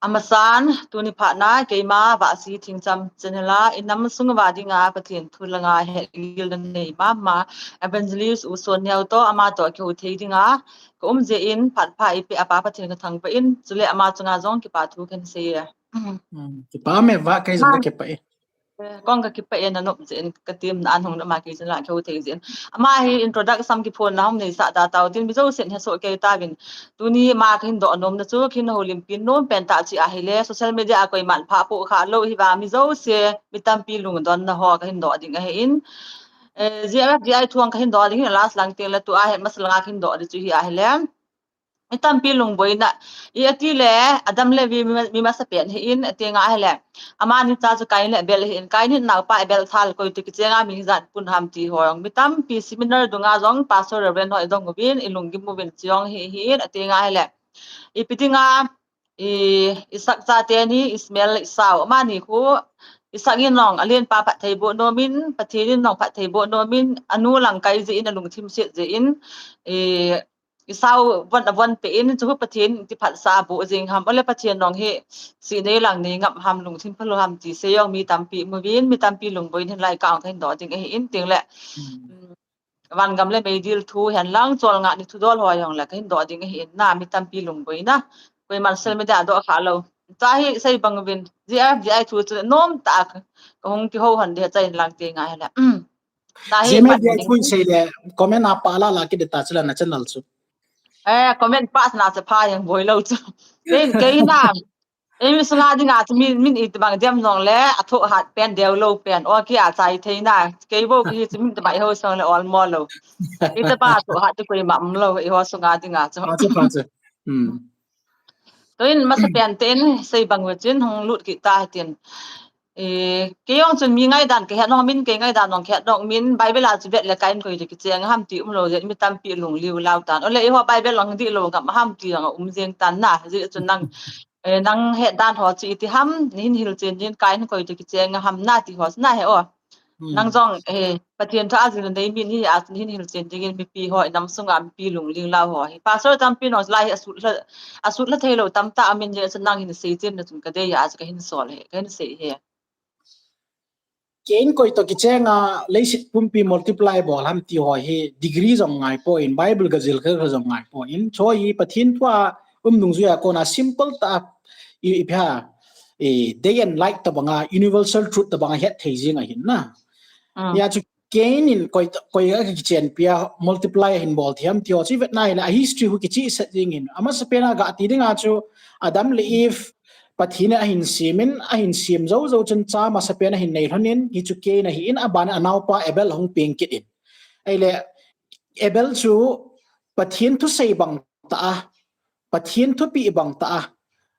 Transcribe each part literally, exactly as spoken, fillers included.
Amasan, tuni phatna, keima Vahsi Thingcham channel a, inam sung uva dinga Pathen thu langa hel gilna nei mama, Evangelist U Son Neo toh, ama toh kihou thei dinga, ka um jeh in, phat pha eipeh a Pa Pathen ka thangvah in, chule ama chunga jong kipa thu kahin sei e. Hmm, kipa me va, kei jong ka kipa e. Eh, kong ka kipa e, na nop jeh in, ka temna a hung na ma kei chun la kihou thei jeh in. Ama hi introduction kiphonna hung neisah ta tau tin, mi jousen hesoh kei tauvin. Tuni ama kahin doh nomna chu, kahin houlimpi nom pen tah chu ahile, social media a koiman phah poh kha lou hi vang mi jouse, mi tampi lungdonna ho kahin doh ding ahin. Eh, G I F, G I thu ang kahin doh ding hin last lang teng le tua hi masa langa kahin doh ding chu hi ahile. Mi tampi lungboina, i ati le, Adam le Evi mi, mi masapen hi in, ati nga ahile. Amani cha chu Kain le Abel hi in, Kain hin naopa Abel thal koi toh kichenga mi jat pun ham ti ho jong. Mi tampi seminar dunga jong, Pastor Reverend ho i dong uvin, i lunggim uvin chi jong hi, hi in, ati nga ahile. Ipi dinga, i, Isak chate ni, Ishmael le Esau, amani khu, Isak in jong, alen pa phatthei boh nomin, Pathen in jong phatthei boh nomin, anu lang kai jeh in, alungthim set jeh in, i, Esau von, avon peh in, chu Pathen ti phatsah aboh jing ham, ole Pathen nong hi, si nei lang nei ngap ham, lungthim phalou ham ti sei jong mi tampi mu uvin, mi tampi lungboina hin lai kang kahin doh ding ahi in teng le. Hmm. Um, van gam le meidil thu hen lang, cholngah ni thudol ho jong le kahin doh ding ahi in na, mi tampi lungboina. Koiman social media a doh kha lou. Cha hi sei bang uvin, G I F, G I thu chu nom tah a, ka hung kihou hon ding cha in lang ti nga hile. Um. G I F, G I thu sei le, comment a pah la la kit ta chu la na channel chu. Eh, comment pah na chu pha jeng boi lou chu. Kei, kei na. Eimi sunga dinga chu min, min itobang dem jong le, athoh hat pen, deu lou pen, o kia chai thei na. Kei bou kei chu min tobang eiho song le olmo lou. Itobang athoh hat chu koima um lou, eiho sunga dinga chu. Pha chu, pha chu. Hmm. Tuin masapen tah in sei bang uva chun hung lut kit ta hitin. Eh, kei jong chun mi ngaidan kahet nung min, kei ngaidan nung kahet nung min, Bible a chu vet le Kain koi toh kicheng ham ti umlou jeh in mi tampi lung liu lau tan. Ole eiho Bible lang dih lou ngam ham ti jong um jeng tan na. Jeh chun nang, eh, nang het dan ho chu iti ham, nahin hilchen ding Kain koi toh kicheng ham na ti ho chu na he o. Hmm. Nang jong, eh, Pathen thu a jil nei mi nahi a, nahin hilchen ding in mipi ho, inam sunga mipi lungling lau ho hi. Pastor tampi nong lai hi asut la, asut la thei lou tamtah amin jeh chun nang hin seichen na chun kadei a, chu kahin sol he, kahin sei he. Kain koi toh kichenga leiset pumpi multiply bol ham ti ho hi degree jong ngai poi, Bible gajil kha kha jong ngai poi. Chu hi Pathen thu a um nung jui a kona simple tah a i, i pha, i day and light tobanga, universal truth tobanga het thei jing ahin na. Ah. Hia chu Kain in koi, koi a kichenpi a multiply ahin bol thei ham ti ho chu i vet na hile a history hu kichih set jing in. Amasapen a ga ti dinga chu Adam le Eve Pathen in ahin sem in, ahin sem jou jou chun cha masapen ahin nei lhon in, hi chu Kain ahi in, aban a naopa Abel ahung peng kit in. Ahile Abel chu Pathen thusei bang tah a, Pathen thupeh bang tah a,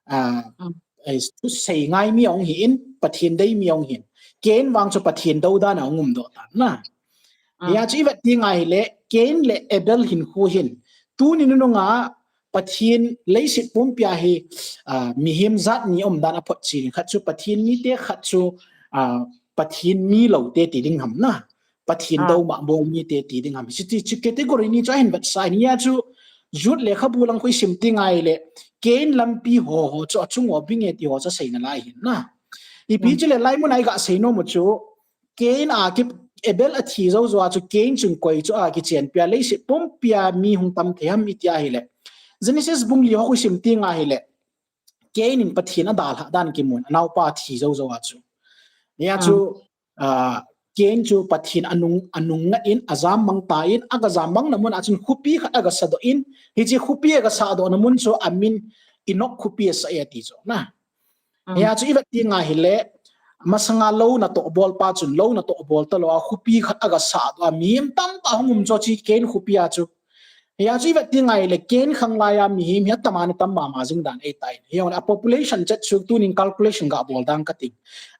ah, mm, eh, thusei ngai mi ahung hi in, Pathen dei mi ahung hin. Kain vang chu Pathen dou dan a ahung um doh tan na. Mm. Hia chu i vet ti ngai hile, Kain le Abel hinkho hin. Tuni nunung a Pathen leiset pumpi a hi, ah, mihem jat ni um dan a photchet in, khat chu Pathen mite, khat chu, ah, Pathen mi loute ti ding ham na. Pathen, ah, dou mah bol mite ti ding ham. Hiche ti chu category ni chu ahin vetsah in, hia chu Jude lekhabu lang khu i sim ti ngai le, Kain lampi ho ho chu achung ho bing e ti ho chu asei nalai hin na. Ipi, hmm, chu le lai mun a i ga sei nom u chu, Kain a ki, Abel athi jou jou a chu Kain chun koi chu a kichenpi a leiset pumpi a mi hung tam thei ham i ti a hile. Genesis bung li ho khu i sim ti ngai hile. Kain in Pathen adalhah dan kimun, anaopa thi jou jou a chu. Hia chu, ah, Kain chu Pathen anung, anung ngah in, ajam mang tan, aga jam mang na mun a chun khopi khat aga sadoh in, hiche khopi aga sadoh na mun chu amin Enoch khopi asah e ati chu na. Mm. Hia chu i vet ti ngai hile, masanga lou natoh bol pa chun, lou natoh bol talou a, khopi khat aga sadoh a, mihem tamtah hung um chu hiche Kain khopi a chu. Hia chu i vet ti ngai le, Kain khang lai a mihem hi atam a na tam mama jing dan ei tai. Hia a population chet chu tunin calculation ga bol dang kati.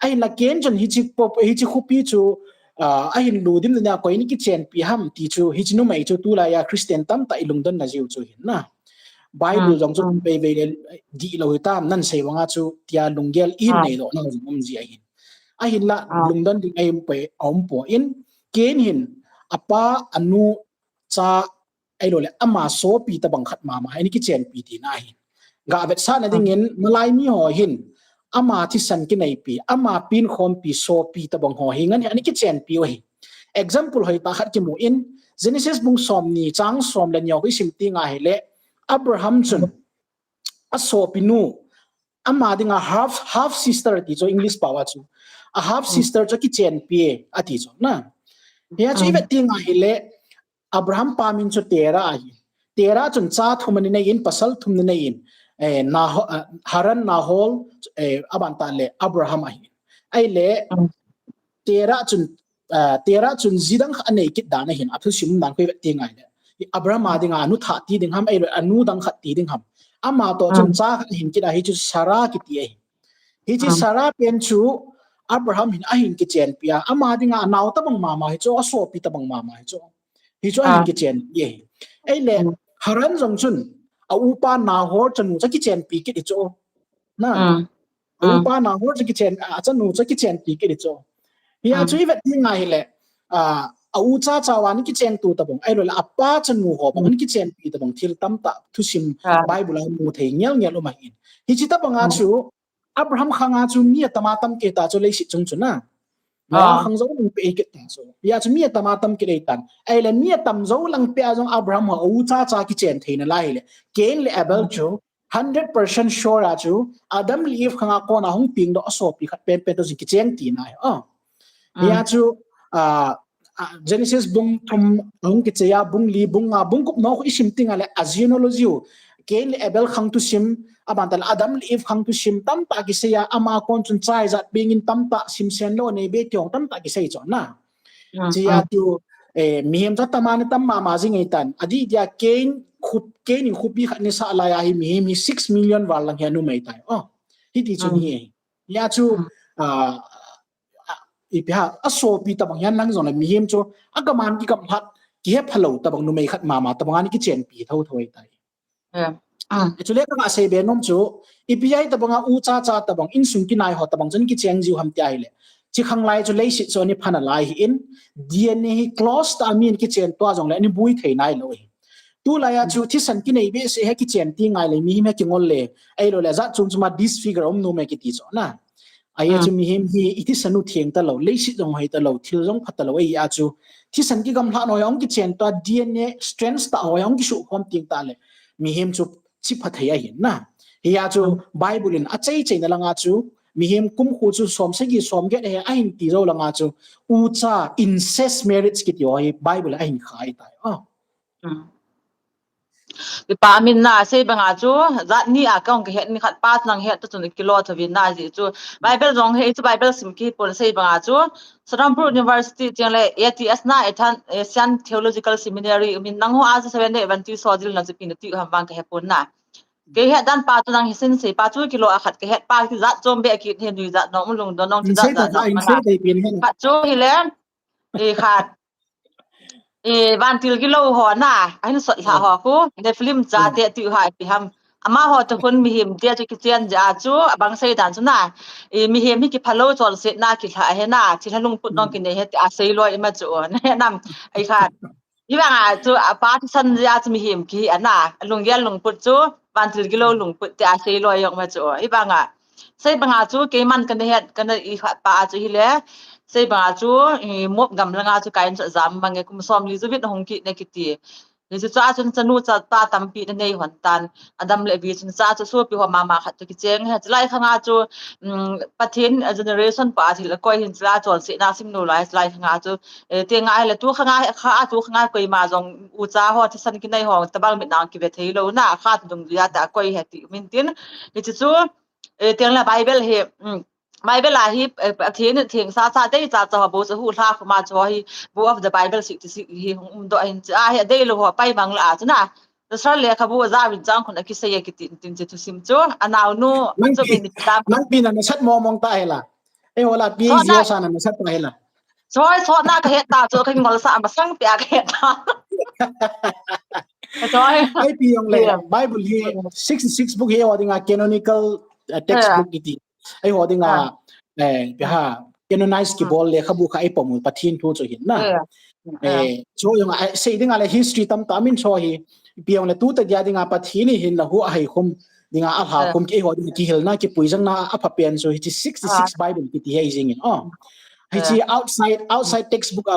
Ahinla Kain chun hiche pop-, hiche khopi chu, ah, ahin ludim na koi in kichenpi ham ti chu, hiche numei chu tulai a Christian tamtah i lungdon na jiu chu hin na. Bible, ah, jong chu, ah, vei vei le dihlou hitam, nan sei banga chu tia lunggel in, ah, neidoh na jong um ji ahin. Ahinla, ah, lungdon ding a um poi, a um poi in, Kain hin, apa, anu, cha, ahilou le, ama sopi tabang khat mama, ahin kichenpi tina ahin. Ga vetsahna dingin, malai mi ho hin, ama thisan kinaipi, ama pinkhompi, sopi tabang ho hi, ngan hi, ani kichenpi u hi. Example hoitah khat kimu in, Genesis bung somni chang som le ni ho isim teng ahile, Abraham chun, asopinu, ama dinga half, half sister ti chu English pao a chu. A half sister chu kichenpi e, ati chu na. Hia chu ivet teng ahile, Abraham pa min chu Terah ahi. Terah chun cha thum ani nei in, pasal thum ani nei in, eh, Naho-, ah, Haran, Nahor, eh, aban tah le Abraham ahi. Ahile, Terah chun, ah, Terah chun ji dang khat anei kit dan ahin, athusim dan khu ivet teng ahile. Abraham a dinga anu thah ti ding ham, ahilou le anu dang khat ti ding ham. Ama toh chun cha khat ahin kit a, hichu Sarah kiti ahi. Hiche Sarah pen chu Abraham hin ahin kichenpi a, ama dinga anao tabang mama hi chu, asopi tabang mama hi chu. Hichu ahin kichenpi ahi. Ahile, Haran jong chun, a upa Nahor chanu chu akichenpi kit hi chu. Na. A upa Nahor chu kichen, a chanu chu akichenpi kit hi chu. Hia chu ivet teng ahile, a, a ucha chauva ana kicheng tu tabang, ahilou le apa chanu ho bang ana kichenpi tabang thil tamtah thusim Bible a mu thei ngel ngel um ahin. Hiche tabang a chu, Abraham khang a chu mi atam atam kei ta chu leiset chung chu na. Noah khang jou lang peh kit ta chu. Hia chu mi atam atam kei tan. Ahile mi atam jou lang peh a jong Abraham ho a ucha cha kichen thei nalai le. Cain le Abel chu hundred percent sure a chu Adam le Eve khang a kon a hung peng doh asopi khat pen pen toh jong kicheng tina ahi. Ah. Hia chu, ah, ah, Genesis bung thum hung kichai a, bung li, bung nga, bung gup nung khu isim teng ahile a genealogy u. Cain le Abel khang thusim, aban tah le Adam le Eve khang thusim, tamtah kisei a, ama kon chun cha ijat peng in tamtah, simsen lou nei be ti ho tamtah kisei chu na. Chia chu, eh, mihem chu atam ana tam mama jing ahitan. Adih dia Cain khu, Cain in khopi khat ana sah lai a hi mihem hi six million val lang hi ana um ahitai. Oh, hiti chun hi. Hia chu, ah, ah, ipi ham, asopi tabang hihen lang jongle mihem chu, agaman kigamlhat, kihephalou tabang numei khat mama tabang ana kichenpi thotho ahitai. Chule kanga seibe nom chu, ipi a hitabang a ucha cha tabang, insung kinai ho tabang chun kicheng jiu ham ti ahile. Chi khang lai chu leiset chu ana pha nalai ahin, D N A hi close tah a min kichen tua jongle ana bui thei nailou ahi. Tulai a chu thisan kinei behseh hi kichen ti ngai le, mihem hi kingol le, ahilou le jat chom chom a disfigure um nom e kiti chu na. Ahia chu mihem hi i thisan u theng talou, leiset jong hoi talou, thil jong pha talou, ahia chu thisan kigamlhat noi a hung kichen tua D N A strands tah hoi a hung kisukhom teng tah le, mihem chu chipha thei ahin na. Hia chu Bible in achai chaina langa chu, mihem kum khu chu som sagi som get ahi ahin ti jou langa chu, ucha incest marriage kiti ho hi Bible a ahin khai tai. Ah. Kipa min na, sei banga chu, jat ni a kahung kahet ni khat pa chu nang het ta chun kilo thavin na ji chu. Bible jong hi chu Bible sim kipon sei banga chu, Serampore University cheng le A T S na, Asian Theological Seminary, min nang ho a chu Seventh-day Adventist ho jil na chu ipi nati u ham vang kahepon na. Kei het dan pa chu nang hisin sei pa chu kilo a khat kahet pa chu jat chom be kit hi, nuijat nong, lungdon nong, chu jat jat nong. Khat chu hile, i khat, i vantil gilou ho na, ahin sot lha ho khu, Nephilim chate tiu ha ipi ham. Amaho toh khun mihem te chu kichen jeh a chu, abang sei dan chu na, i mihem hi kiphalou chonsetna kilha ahi na, thilha lungput nong kinei ahi tia sei loi ima chu, na he nam, i khat. Hibanga chu apa thisan jeh a chu mihem kihi ana, lunggel lungput chu, vantil gilou lungput tia sei loi jong ma chu. Hibanga, sei banga chu keiman kana het, kana i khat pa a chu hile, sei banga chu, i, Moab gam langa chu Cain chu ajam mange, kum somli jouvin ahung kit ne kiti. Hichu chu a chun chanu chapa tampi ana nei hon tan. Adam le Evi chun cha chu sopi ho mama khat toh kicheng ahi. Chulai khanga chu, um, Pathen a generation pa a thil akoi hin chula chonsetna sim lou lai, chulai khanga chu, eh, tenga ahile tu khanga, kha a tu khanga koima jong ucha ho, thisan kinai ho, tabang mit nang kive thei lou na, kha tu dungjuia ta akoi ahi ti um intin. Hichu chu, eh, tengle Bible hi, um, Bible a hi, eh, Pathen theng sa sa dei cha cha ho bou chu hu lha khuma chu hi, Book of the Bible sixty six hi hung um doh ahin chu, a hi adei lou ho pai mang la a chu na. Nasar lekhabu a ja vin chang khun akisei a kiti tin chu thusim chu. Anaonu, nang chu pi, min tam. Nang pi na nasat mong mong ta hela. Eiho la P H D ho sa na nasat ta hela. Choi, choi na kahet ta chu, kangol sa masang pia kahet ta. Choi. Ipi jong le, Bible hi sixty six book hi eiho dinga canonical, eh, textbook kiti. Eiho dinga, eh, ipi ham, canonize kibol lekhabu kha eipom u Pathen thu chu hin na. Eh, chu jong a, sei dinga le history tamtah min chu hi, ipi jong le tuta dia dinga Pathen in hin na hu ahai khum, dinga alha khum kei ho dinga kihilna, kipuijangna aphapen chu hiche sixty-six Bible kiti hi jingin. Oh. Hiche outside, outside textbook,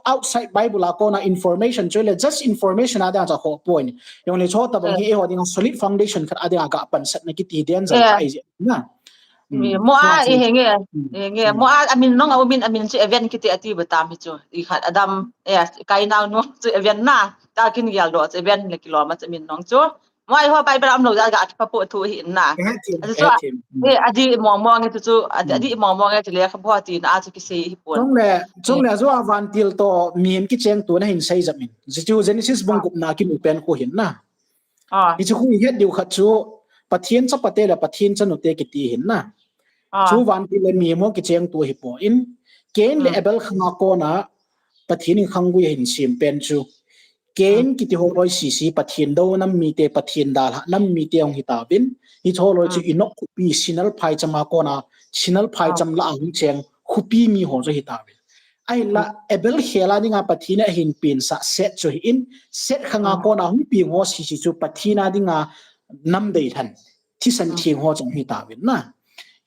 outside Bible a kona information chu le just information a dinga chu khoh poi. Jongle chu tobang hi eiho dinga solid foundation khat a dinga ga pansatna kiti hi den jal ka ijing na. Mo a i henge, henge, mo a amin nong a umin amin chu Evan kiti ati ba tam hi chu. I khat Adam, eh, Kainau nu chu Evan na. Ta kin gel do chu Evan le kilom a chu amin nong chu. Mo a i ho Bible a umlou ja ga kipa po thu hi na. Ati chu, eh, adi mong mong nge chu chu, adi mong mong nge chu lekhabu tina a chu kisei hi pon. Chungle, chungle chu a vantil to mihem kicheng tuna hin sei jam in. Chu Genesis bung gupna kimu pen khu hin na. Hiche khu i het diu khat chu Pathen chapate le Pathen chanute kiti hin na. Chu vantil le mihem ho kicheng tu hi pon. Cain le Abel khanga kona Pathen in khanggui ahin sem pen chu. Cain kiti ho loi sisi Pathen dou nam mite, Pathen dalha nam mite hung hitauvin. Hiche ho loi chu Enoch khopi Shinar phaicham a kona, Shinar phaicham lah a hung cheng khopi mi ho chu hitauvin. Ahinla Abel khel a dinga Pathen in ahin pensah Seth chu hin, Seth khanga kona hung peng ho sisi chu Pathen a dinga nam deilhen, thisan theng ho chu hitauvin na.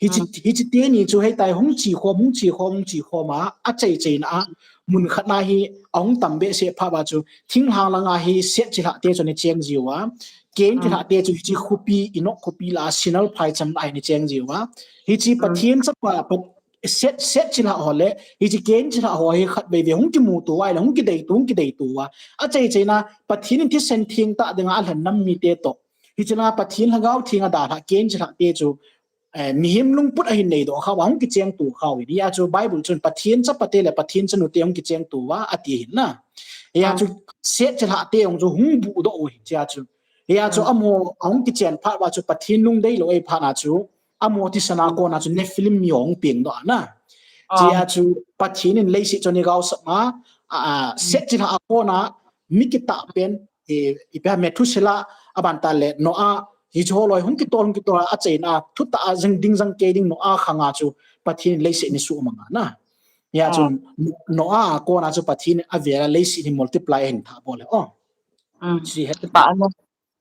Hiche, hiche teni chu hitia hung che khom, hung che khom, hung che khom a, achai chaina a, mun khat na hi ahung tam behseh phat uva chu, thinglhang langa hi Seth chilhah te chu ana cheng jiu a, Cain chilhah te chu hiche khopi, Enoch khopi lah a, Shinar phaicham lah a ana cheng jiu a. Hiche Pathen chapa, Seth, Seth chilhah ho le hiche Cain chilhah ho hi khatvei vei hung kimuto uva ahile, hung kideitu, hung kideitu uva. Achai chaina, Pathen in thisan theng tah dinga alhen nam mite toh. Hiche langa Pathen Lhagao Theng a dalhah Cain chilhah te chu, eh, mihem lungput ahin neidoh khah uva, hung kicheng tu khah uvin. Hia chu Bible chun Pathen chapate le Pathen chanute hung kicheng tu uva ati hin na. Hia chu Seth chilhah te hung chu hung budoh u hin hia chu. Hia chu amaho ahung kichen phat uva chu Pathen lungdei lou ahi phat na chu. Amaho thisan a kona chu Nephilim mi hung peng doh na. Hia chu Pathen in leiset chu ana gaosap ma, a, a, Seth chilhah a kona mi kitah pen, i, ipi ham Methuselah, aban tah le Noah, hiche ho loi hung kitol, hung kitol a, achaina, thutah a jing ding jang kei ding Noah khanga chu Pathen in leiset ana suhmang a na. Hia chu Noah a kona chu Pathen in avel a leiset hi multiply ahin thah bol e. Oh. Chu het pa na.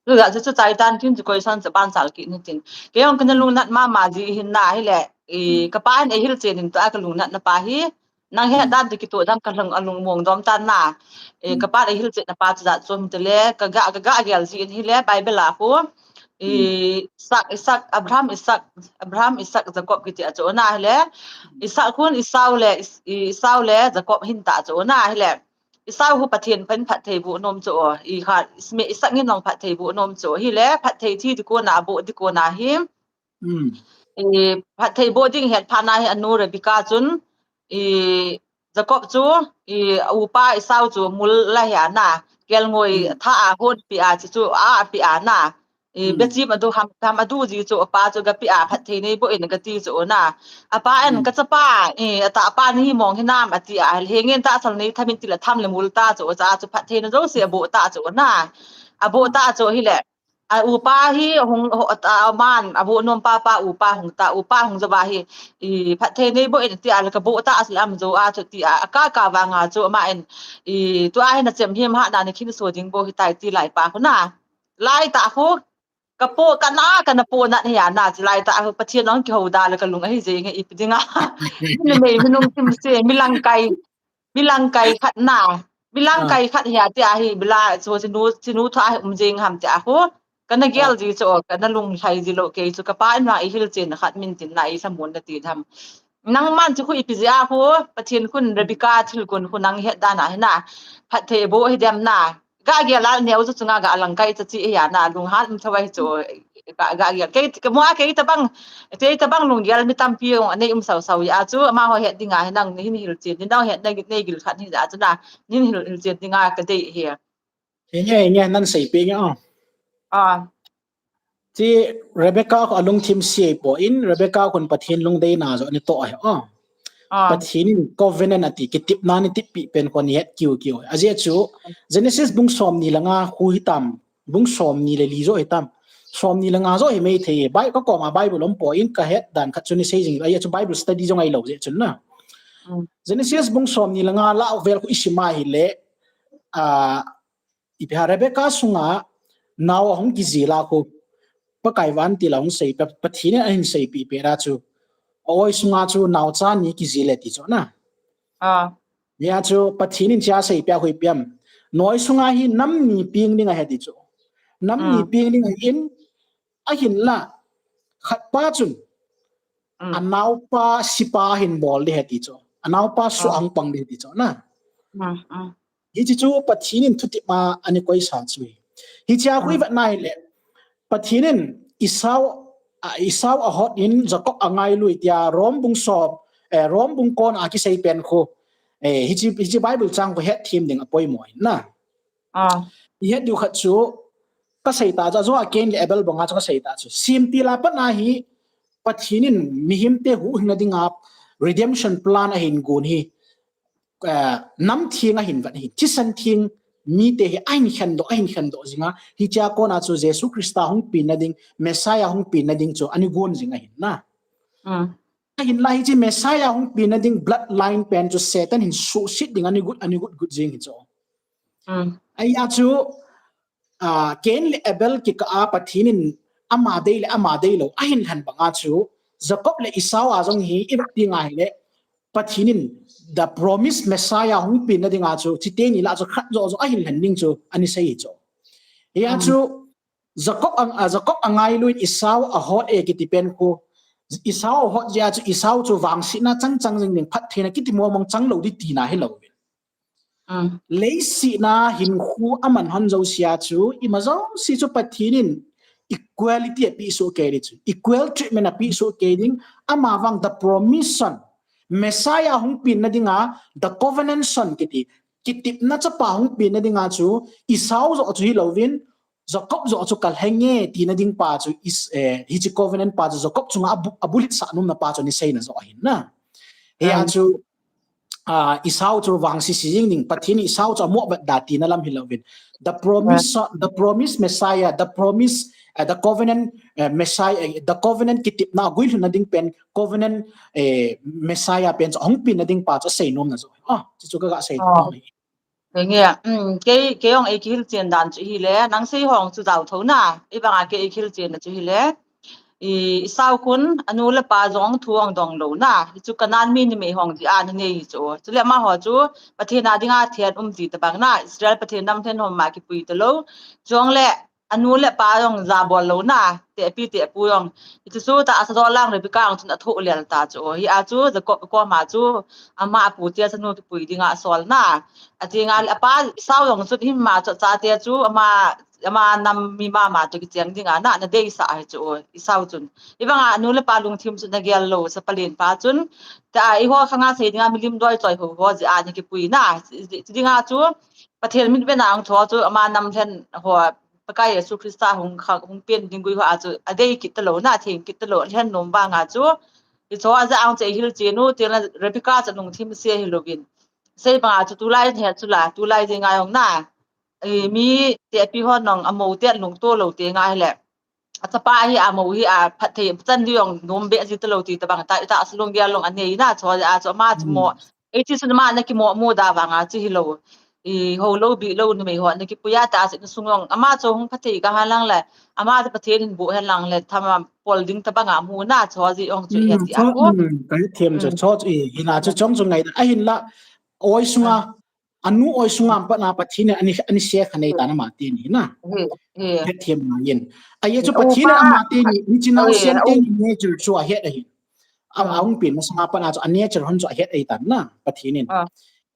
Chu ja chu, chu chai tan tin chu question chu ban chal kit ni tin. Kei jong kana lungnat mama ji hin na hile, i, kapa in eihil chen in tua kalungnatna pa hi. Nang het dan chu kitoh dan kalung, alung mong dom tan na. E, kapa in eihil chenna pa chu ja chu hinte le, kaga, kaga gel ji in hile, Bible a khu. I, Isaac, Isaac, Abraham, Isaac, Abraham, Isaac, Jacob kiti a chu na hile. Isaac khun Esau le, Is-, Esau le Jacob hin ta chu na hile. Esau khu Pathen pan phatthei boh nom chu, i kha, Isme-, Isaac in jong phatthei boh nom chu. Hile, phatthei thi ding kona, boh ding kona hi. I, phatthei boh ding het phat na hi anu Rebecca chun, i, Jacob chu, i, upa Esau chu mul la hia na, kelngoi tha a hon pi a chu chu a pi a na. I, bechim adu ham, ham adu ji chu apa chu gapi a phatthei nei boh in gati chu na. Apa in kachapa, i, atahpa nahi mong hinam ati a, henge tahsa nei tham in ti le tham le mul ta chu cha chu phatthei na jouse aboh ta chu na. Aboh ta chu hile. A upa hi hung, ho, ta man, aboh nom pa pa upa hung ta, upa hung jou va hi. I, phatthei nei boh in ti a le kaboh ta chu le am jou a chu ti a, aka ka vanga chu ama in. I, tua hi nachem him ha na nakhin so ding bou hitai ti lai pa khu na. Lai ta khu. Kapo, kana, kana po nat hi a na, chilai ta, Pathen jong kihou da le kalung ahi jeng e ipi dinga. Minei, minung kimse, milangkai, milangkai khat na, milangkai khat hi a ti a hi, bila, chu chinu, chinu tho a um jeng ham ti a khu. Kana gel ji chu, kana lunglhai ji lou kei chu, kapa in vang eihil chen khat min tin na, eisamon na ti tham. Nangman chu khu ipi jeh a khu, Pathen khun Rebecca thil kun khu nang het dan a hi na, phatthei boh hi dem na. Ga gel a neo chu chunga ga langkai cha chi hi a na lunghan um tho a hi chu ga, ga gel. Kei, kei mo a kei tabang, kei tabang lunggel mi tampi jong anei um sau sau a chu amaho het dinga hi nang hin hil chen, nang het nei, nei gil khat hi a chu na, hin hil, hil chen dinga ka dei hi. Hi nge, hi nge, nan sei pi nge o. A. Chi Rebecca khu alungthim sei poi, Rebecca khun Pathen lungdeina joh ni toh ahi o. A. Pathen in covenant ati, kitepna ni tepi pen khu ni het kiu kiu. Ajeh chu, Genesis bung somni le nga khu hitam, bung somni le li joh hitam. Somni le nga joh hi mei thei, Bi-, ka koma Bible um poi, ka het dan khat chu ni sei jing, ajeh chu Bible study jong ahilou jeh chun na. Mm. Genesis bung somni le nga lah vel khu isim a hile, a, ipi ham Rebecca sunga nao ahung kijil a khu Pakai van ti la hung sei pe, Pathen in ahin seipi pe ra chu. Oi sunga chu naocha ni kijil e ti chu na. Ah. Hia chu Pathen in chia seipi a hui piam. Noi sunga hi nam ni ping ding ahi ti chu. Nam ni ping ding ahin, ahinla khat pa chun anaopa sipa hin bol ding ahi ti chu. Anaopa suang pang ding ahi ti chu na. Hiche chu Pathen in thutep ma ani koisa chu hi. Hichea hui vet na hile, Pathen in Esau, a, Esau ahot in Jacob angailui tia Rom bung som, eh, Rom bung kon a kisei pen khu. Eh, hiche, hiche Bible chang khu hetthem ding apoimo in na. Ah. I het diu khat chu, kasei ta chu, ajou a Cain le Abel banga chu kasei ta chu. Semtil a pat na hi, Pathen in mihemte huhhingna dinga redemption plan ahin gon hi, eh, nam theng ahin vet ahin, thisan theng mite hi ahin khendoh, ahin khendoh jinga, hichea kona chu Jesu Christa hung penna ding, Messiah hung penna ding chu ani gon jing ahin na. Ahinla hiche Messiah hung penna ding bloodline pen chu Satan hin suhset ding ani got, ani got got jing hi chu. Ahia chu, ah, Cain le Abel kikah a Pathen in ama dei le ama deilou ahin lhen banga chu, Jacob le Esau a jong hi i vet tenga hile, Pathen in the promised Messiah hung penna dinga chu, chuteni lah chu khat joh joh ahin lhen ding chu ani sei hi chu. Hia chu, Jacob ang, ah, Jacob angailuin Esau ahot e kiti pen khu. Esau ahot jeh a chu Esau chu vangsetna chang chang jing ding, phattheina kiti mong mong chang lou ding tina hilou vin. Leiset a hinkho aman hon jousea chu, ima jouse chu Pathen in equality apeh soh kei ding chu. Equal treatment apeh soh kei ding, ama vang the promised son, Messiah hung penna dinga, the covenant son kiti, kitepna chapa hung penna dinga chu, Esau joh chu hilou vin, Jacob joh chu kalheng e tina ding pa chu is, eh, hiche covenant pa chu Jacob chunga abu-, abulhit sah nomna pa chu ani seina joh ahin na. Hia chu, ah, Esau chu vangse se jing ding, Pathen in Esau chu amo vet da tina lam hilou vin. The promise, the promised Messiah, the promise, eh, the covenant, eh, Messiah, eh, the covenant kitepna guilhunna ding pen covenant, eh, Messiah pen chu hung penna ding pa chu asei nomna joh. Ah, chu chu kaga sei. Henge, um, kei, kei jong eikihil chen dan chu hile, nang sei hong chu jao tho na, ibanga kei eikihil chen na chu hile. I, Esau khun, anu le apa jong thu jong dong lou na, hichu Canaan mi numei hong jeh a ana nei hi chu. Chule amaho chu, Pathen a dinga thet um ji tabang na, Israel Pathen nam thet hom ma kipui talou. Chule, anu le apa jong jabol lou na, tehpi tehpu jong. Hichu chu tahsa dolang Rebecca jong chun athoh lel ta chu. Hia chu Jacob koma chu ama apu tia chanu kipui dinga asol na. Atinga le apa Esau jong chun hima chu chate chu ama, ama nam mi mama toh kicheng dinga na, ana deisah ahi chu Esau chun. Hivanga anu le apa lungthim chu ana gel lou, chapa lenpa chun. Tia eiho khanga sei dinga milim doi choi ho ho jeh a ana kipui na. Chi dinga chu Pathen mitvet na ang tho chu ama nam lhen ho Pakai Jesu Christa hung kha, hung pen ding gui ho a chu adei kit talou na, atheng kit talou, alhen nom vanga chu. Hicho a jeh a chu eihil chen u, tile Rebecca chu lungthim se hilou vin. Sei banga chu tulai het chu la, tulai jeng a jong na. I, mi tehpi hon jong amou te lungto lou te ngai le. Achapa hi amou hi aphatthei chan ding jong nom be ji talou ti tabang ta, tahsa lunggel jong anei na, chu a chu ama chu mo. Eighty sun ama ana kimo mo da vanga chu hilou. I, ho lou bi lou numei ho ana kipui a tahsa insung jong. Ama chu hung phatthei ka hen lang le. Ama chu Pathen in boh hen lang le. Thama pol ding tabanga mu na chu ji jong chu he ti a ko. Ka hethem chu chu chu i, hina chu chong chu ngai da. Ahinla, oi sunga, anu oi sunga pat na Pathen in ani, ani se kha nei ta na ama teni na. Hethem na yin. Ahi chu Pathen in ama teni, nichin nau sian teni nature chu ahet ahi. A, ahung pen masanga pat na chu a nature hon chu ahet ahi tan na, Pathen in.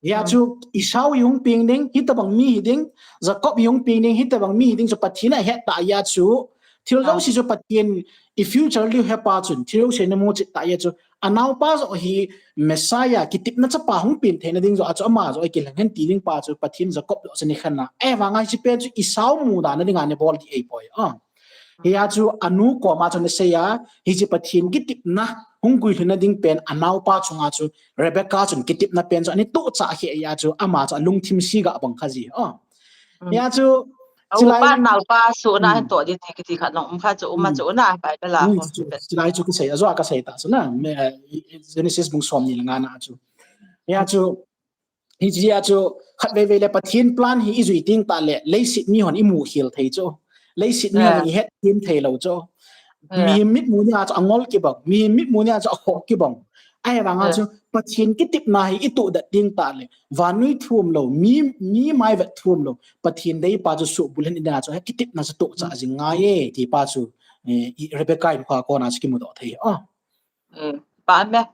Hia chu Esau hi hung peng ding, hitabang mi hi ding, Jacob hi hung peng ding, hitabang mi hi ding chu Pathen in ahet ta ahi chu, thil jouse chu Pathen in i future liu hepa chun, thil jouse na mu chet ta ahi chu, anaopa joh hi Messiah, kitepna chapa hung pen theina ding joh a chu ama joh a kilheng hen ti ding pa chu Pathen Jacob joh chu ni khen na. Ahivanga hiche pen chu Esau muda na dinga ana bol ding ahipoi. Ah. Hia chu anu koma chu ana sei a, hiche Pathen kitepna hung guilhunna ding pen anaopa chunga chu Rebecca chun kitepna pen chu ana tohchah kheh ahi chu ama chu alungthim se ga bang kha ji. Ah. Hia chu, chilai, upa naopa sohna hin toh ding ti kiti khat jong um kha chu, um a chu na, Bible a. Chilai chu kasei, ajo a kasei ta chu na, Genesis bung som ni le nga na chu. Hia chu, hiche a chu, khatvei vei le Pathen plan hi i jui teng tah le, leiset mi hon i mu khel thei chu. Leiset mi hon i het them thei lou chu. Mihem mitmu nia chu angol kibang, mihem mitmu nia chu akhoh kibang. Ahivanga chu Pathen kitepna hi itoh det ding tah le, vannoi thum lou, mi, mi mai vet thum lou, Pathen deipa chu suhbulhin ina chu, hi kitepna chu tohcha jing ngai e, ti pa chu, eh, i Rebecca in kha kona chu kimudoh thei. Ah. Eh, pa me.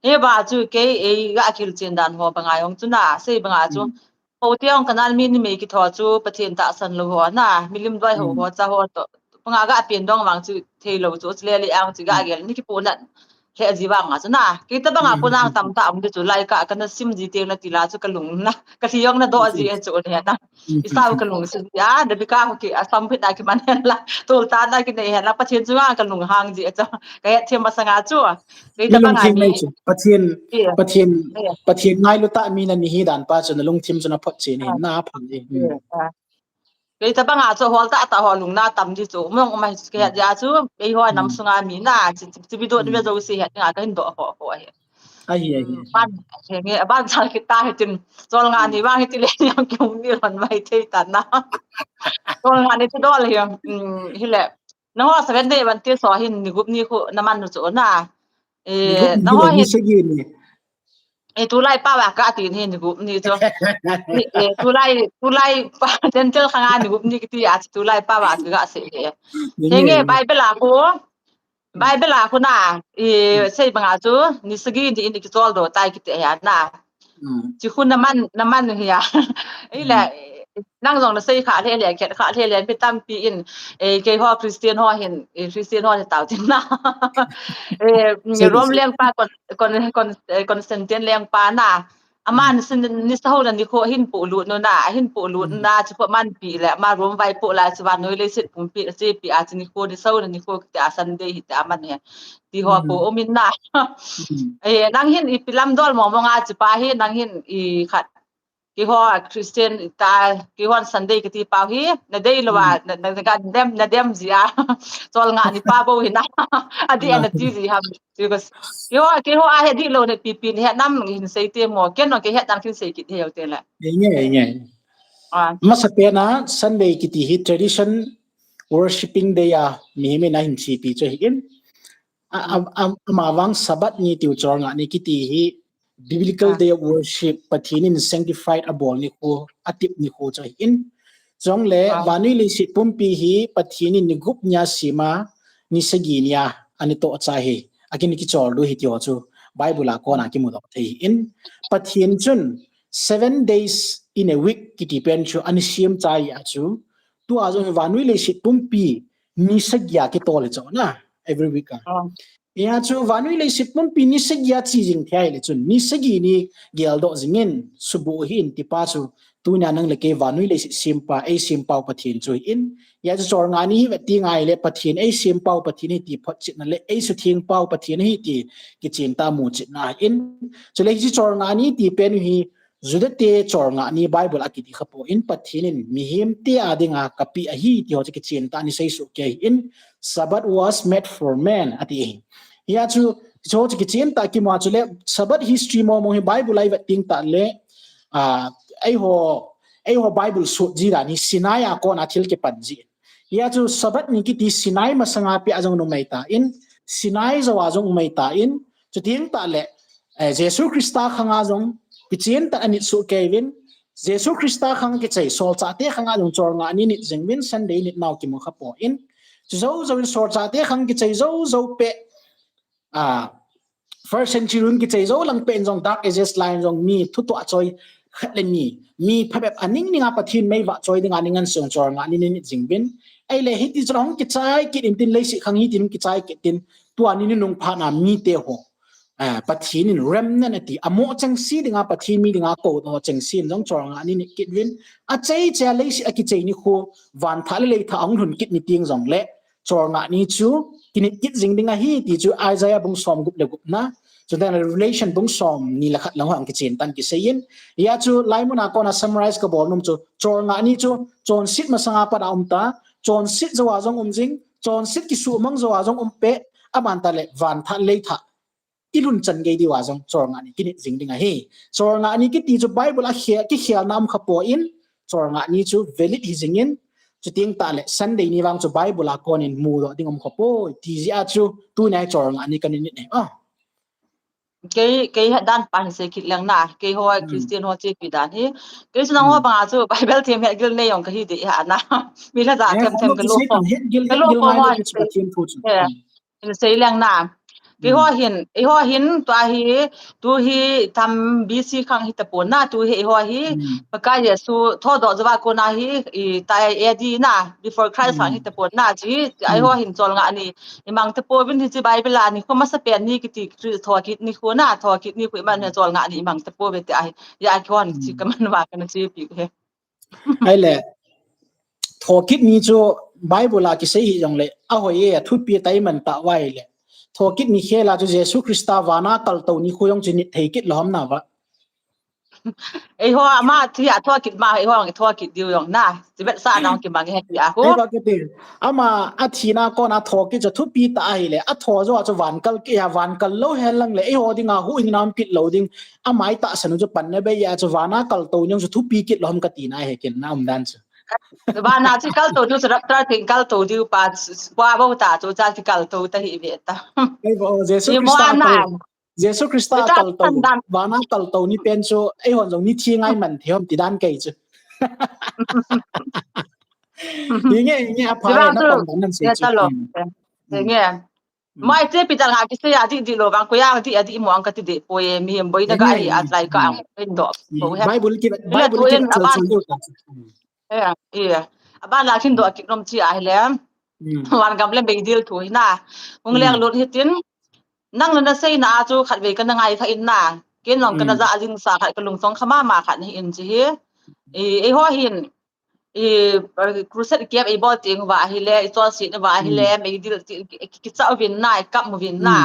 Hi ba chu kei, eh, ga kil chen dan ho banga jong chu na, sei banga chu. Ho tiang kanan mi ni mei kitho chu Pathen tahsan lou ho na, milim doi ho ho cha ho to. Panga ga pen dong vang chu thei lou chu, chu le le ang chu ga gel ni kipu na. He ji vanga chu na. Kei ta banga ko nang tam ta am de chu lai ka, kana sim ji te na ti la chu ka lung na. Ka thi jong na do ji e chu ne na. Isau ka lung si ya, Rebecca ho ki, asam phit na ki man hen la. Tol ta na ki nei hen la, Pathen chu nga ka lung hang ji e chu. Ka het them masanga chu. Kei ta banga ni. Pathen, Pathen, Pathen ngailu ta mi na ni hi dan pa chu na lungthim chu na phot che ni, na phang ji. Kei ta banga chu hol ta ta ho lung na tam ji chu. Mong ma hi chu kei ha ja chu. Ei ho nam sunga mi na. Chi, chi, chi bi do ni ve jo si he nga ka hin do ho ho he. Ahi, ahi. Ban, he nge, ban sa kita he tin. Chol nga ni vang he ti le yang ki hung ni ron mai thei ta na. Chol nga ni chu dol he. Hi le. Na ho seven day ban ti so hin ni gup ni khu na man nu chu na. Eh, na ho hin. Eh, tulai pa va ka ti ni ni gup ni chu. Eh, tulai, tulai pa dental khanga ni gup ni kiti a chu tulai pa va ga se he. He nge Bible a khu. Bible a khu na, i sei banga chu, ni sagi ni in kichol do tai kiti a na. Chi khu na man, na man hi a. Ei le, nang jong na sei kha le le, khet kha le le, mi tampi in, eh, kei ho Christian ho hin, eh, Christian ho ni tau tin na. Eh, Rome lengpa kon, kon, kon, eh, Constantine lengpa na. Ama ni sin, ni sa ho na ni kho hin pu lut nu na, hin pu lut na, chu ko man pi le, ama Rome vai pu la, chu vannoi leiset pumpi, chu pi a, chu ni kho ni sa ho na ni kho kiti a Sunday hi ti a man he. Ti ho pu um in na. Eh, nang hin ipi lam dol mo mo nga chu pa hi, nang hin i khat. Kei ho Christian ta, kei ho Sunday kiti pa hi, na dei lou a, na, na, na dem, na dem ji a. Chol nga ni pa bo hi na. A di a na ti ji ham. Because kei ho, kei ho a he di lou ne pi pi ni he nam hin sei te mo. Ken no kei he dan kin sei kit he te la. Nge, nge. Ah. Masa pen a Sunday kiti hi tradition worshipping day a mihem in a hin chepi chu hi in. A, a, a, ama vang Sabbath ni tiu chol nga ni kiti hi biblical day of worship, Pathen in sanctified a bol ni khu, a tep ni khu chu hi in. Chong le, vannoi leiset pumpi hi Pathen in ni gup nia sima, ni sagi nia, ani toh cha hi, a kin kichol du hi ti ho chu, Bible a kona kimudoh thei in. Pathen chun, seven days in a week kiti pen chu, ani sim cha hi a chu, tua jong vannoi leiset pumpi, ni sagi a kitol hi chu na, every week a. Hia chu vannoi leiset pumpi ni sagi a chi jing thei le chun, ni sagi ni geldoh jing in, subu hi in ti pa chu, tunia nang le kei vannoi leiset sempa, ei sempau Pathen chu hi in. Hia chu chol nga ni hi vet ti ngai le Pathen, ei sempau Pathen hi ti photchetna le, ei suthengpau Pathen hi ti kichen ta muchetna hi in. Chule hi chu chol nga ni ti pen hi, Juda te chol nga ni Bible a kiti kha po in Pathen in mihem te a dinga kapeh ahi ti ho chu kichen ta ni sei su ke in Sabbath was made for man ati hi. Hia chu, chu ho chu kichen ta kimu a chule Sabbath history mo mo hi Bible a i vet ting ta le, ah, ei ho, ei ho Bible sut ji dan hi Sinai a kona thil kipan ji. Hia chu Sabbath ni kiti Sinai masanga pia jong um mai ta in, Sinai jou a jong um mai ta in, chu ting ta le, eh, Jesu Christa khanga jong kichen ta ani su ke vin, Jesu Christa khang kichai, solchah te khanga jong chol nga ni nit jing vin, Sunday nit nau kimu kha po in, chu jou jou in solchah te khang kichai jou jou pe, ah, first century run kichai jou lang pe in jong Dark Ages lai in jong mi thu tua choi khat le ni, mi phabep aning ninga Pathen mei va choi dinga ning an song chol nga ni nit jing vin. Ei le hiti chong kichai kit in tin leiset khang hiti nung kichai kit tin tua ni nung pha na mi te ho. Ah, Pathen in remnant ati, amo chengse dinga Pathen mi dinga kou ho chengse in jong chol nga ni nit kit vin. Achai chai leiset a kichai ni khu, van thah le lei thah ahung lhun kit ni ting jong le, chol nga ni chu, kinit kit jing ding ahi ti chu Isaiah bung som gup le gup na, chu dan Revelation bung som ni le khat lang hang kichen tan kisei in. Hia chu laimun a kona summarize ka bol num chu, chol nga ni chu, chonset masanga pat a um ta, chonset jou a jong um jing, chonset kisumang jou a jong um pe, aban ta le van thah lei thah i lhun chan gei diu a jong chol nga ni kinit jing ding ahi. Chol nga ni kiti chu Bible a khel, kikhel na um kha po in, chol nga ni chu valid hi jing in, Chuteng tah le Sunday ni vang chu Bible a kon in mudoh ding um khop poi ti jeh a chu tuni a hi cholngah ni kana nit ahi. Ah. Kei, kei het dan pa hin sei kit leng na. Kei ho Christian ho chepi dan hi. Kei chu nangho banga chu Bible them het gil nei jong kahi ding ahi na. Mi la ja them them ka lo ko. Ka lo ko mo. Hin sei leng na. Kei ho hin, eiho hin, tua hi, tu hi tam B C khang hi tapon na, tu hi eiho hi, Pakai Jesu thodoh jouva kona hi, i ta A D na, before Christ khang hi tapon na, chi, eiho hin cholngah ni, imang tapouvin hiche Bible a nikho masapen ni kiti, thokit nikho na, thokit nikho iman hi cholngah ni imang tapouve ti ahi, ya kihon chi kaman uva kana chepi he. Ahile, thokit ni chu Bible a kisei hijongle, ahoi e, athupi tah iman tah uva ahile. Thokit ni khel a chu Jesu Christa vana kaltou nikho jong chu nit thei kit lou ham nava. Eiho ama thi a thokit ma, eiho ang thokit diu jong na. Tibet sa nang kimang he ti a ho. Ama athina kona thokit chu thupi tah ahile, atho jou a chu van kal kit a, van kal lou hen lang le, eiho dinga huhhingna um kit lou ding. Ama itahsan u chu panna bei a chu vana kaltou ni jong chu thupi kit lou ham kati na ahi ken na umdan chu. Vana chu kaltou diu chu rapture teng kaltou diu pa, pa bou ta chu cha chu kaltou ta hi ve ta. Jesu Christa kaltou. Jesu Christa kaltou. Vana kaltou ni pen chu eihon jong ni thi ngai man thei ham ti dan kei chu. Hinge, hinge, apha le na pang dan nan sei chu. Hinge. Mai chepi dan ha kisei a dih dih lou vang, koiya dih a dih mo ang kati deh poi, mihem boina ka ahi a lai ka ang hin doh. Bible ki, Bible ki chal chal deu ta. Eh, eh. Aban la hin doh kit nom chi ahile. Van gam le meidil thu hi na. Hung leng lut hitin. Nang na seina a chu khatvei kana ngai kha in na. Ken jong kana ja jing sa khat ka lungsong kha mama khat hi in chi hi. Eiho hin i, crusade kiam i bol teng uva ahile, i chonset uva ahile, meidil ti, ki, ki, kicha uvin na, i kap uvin na,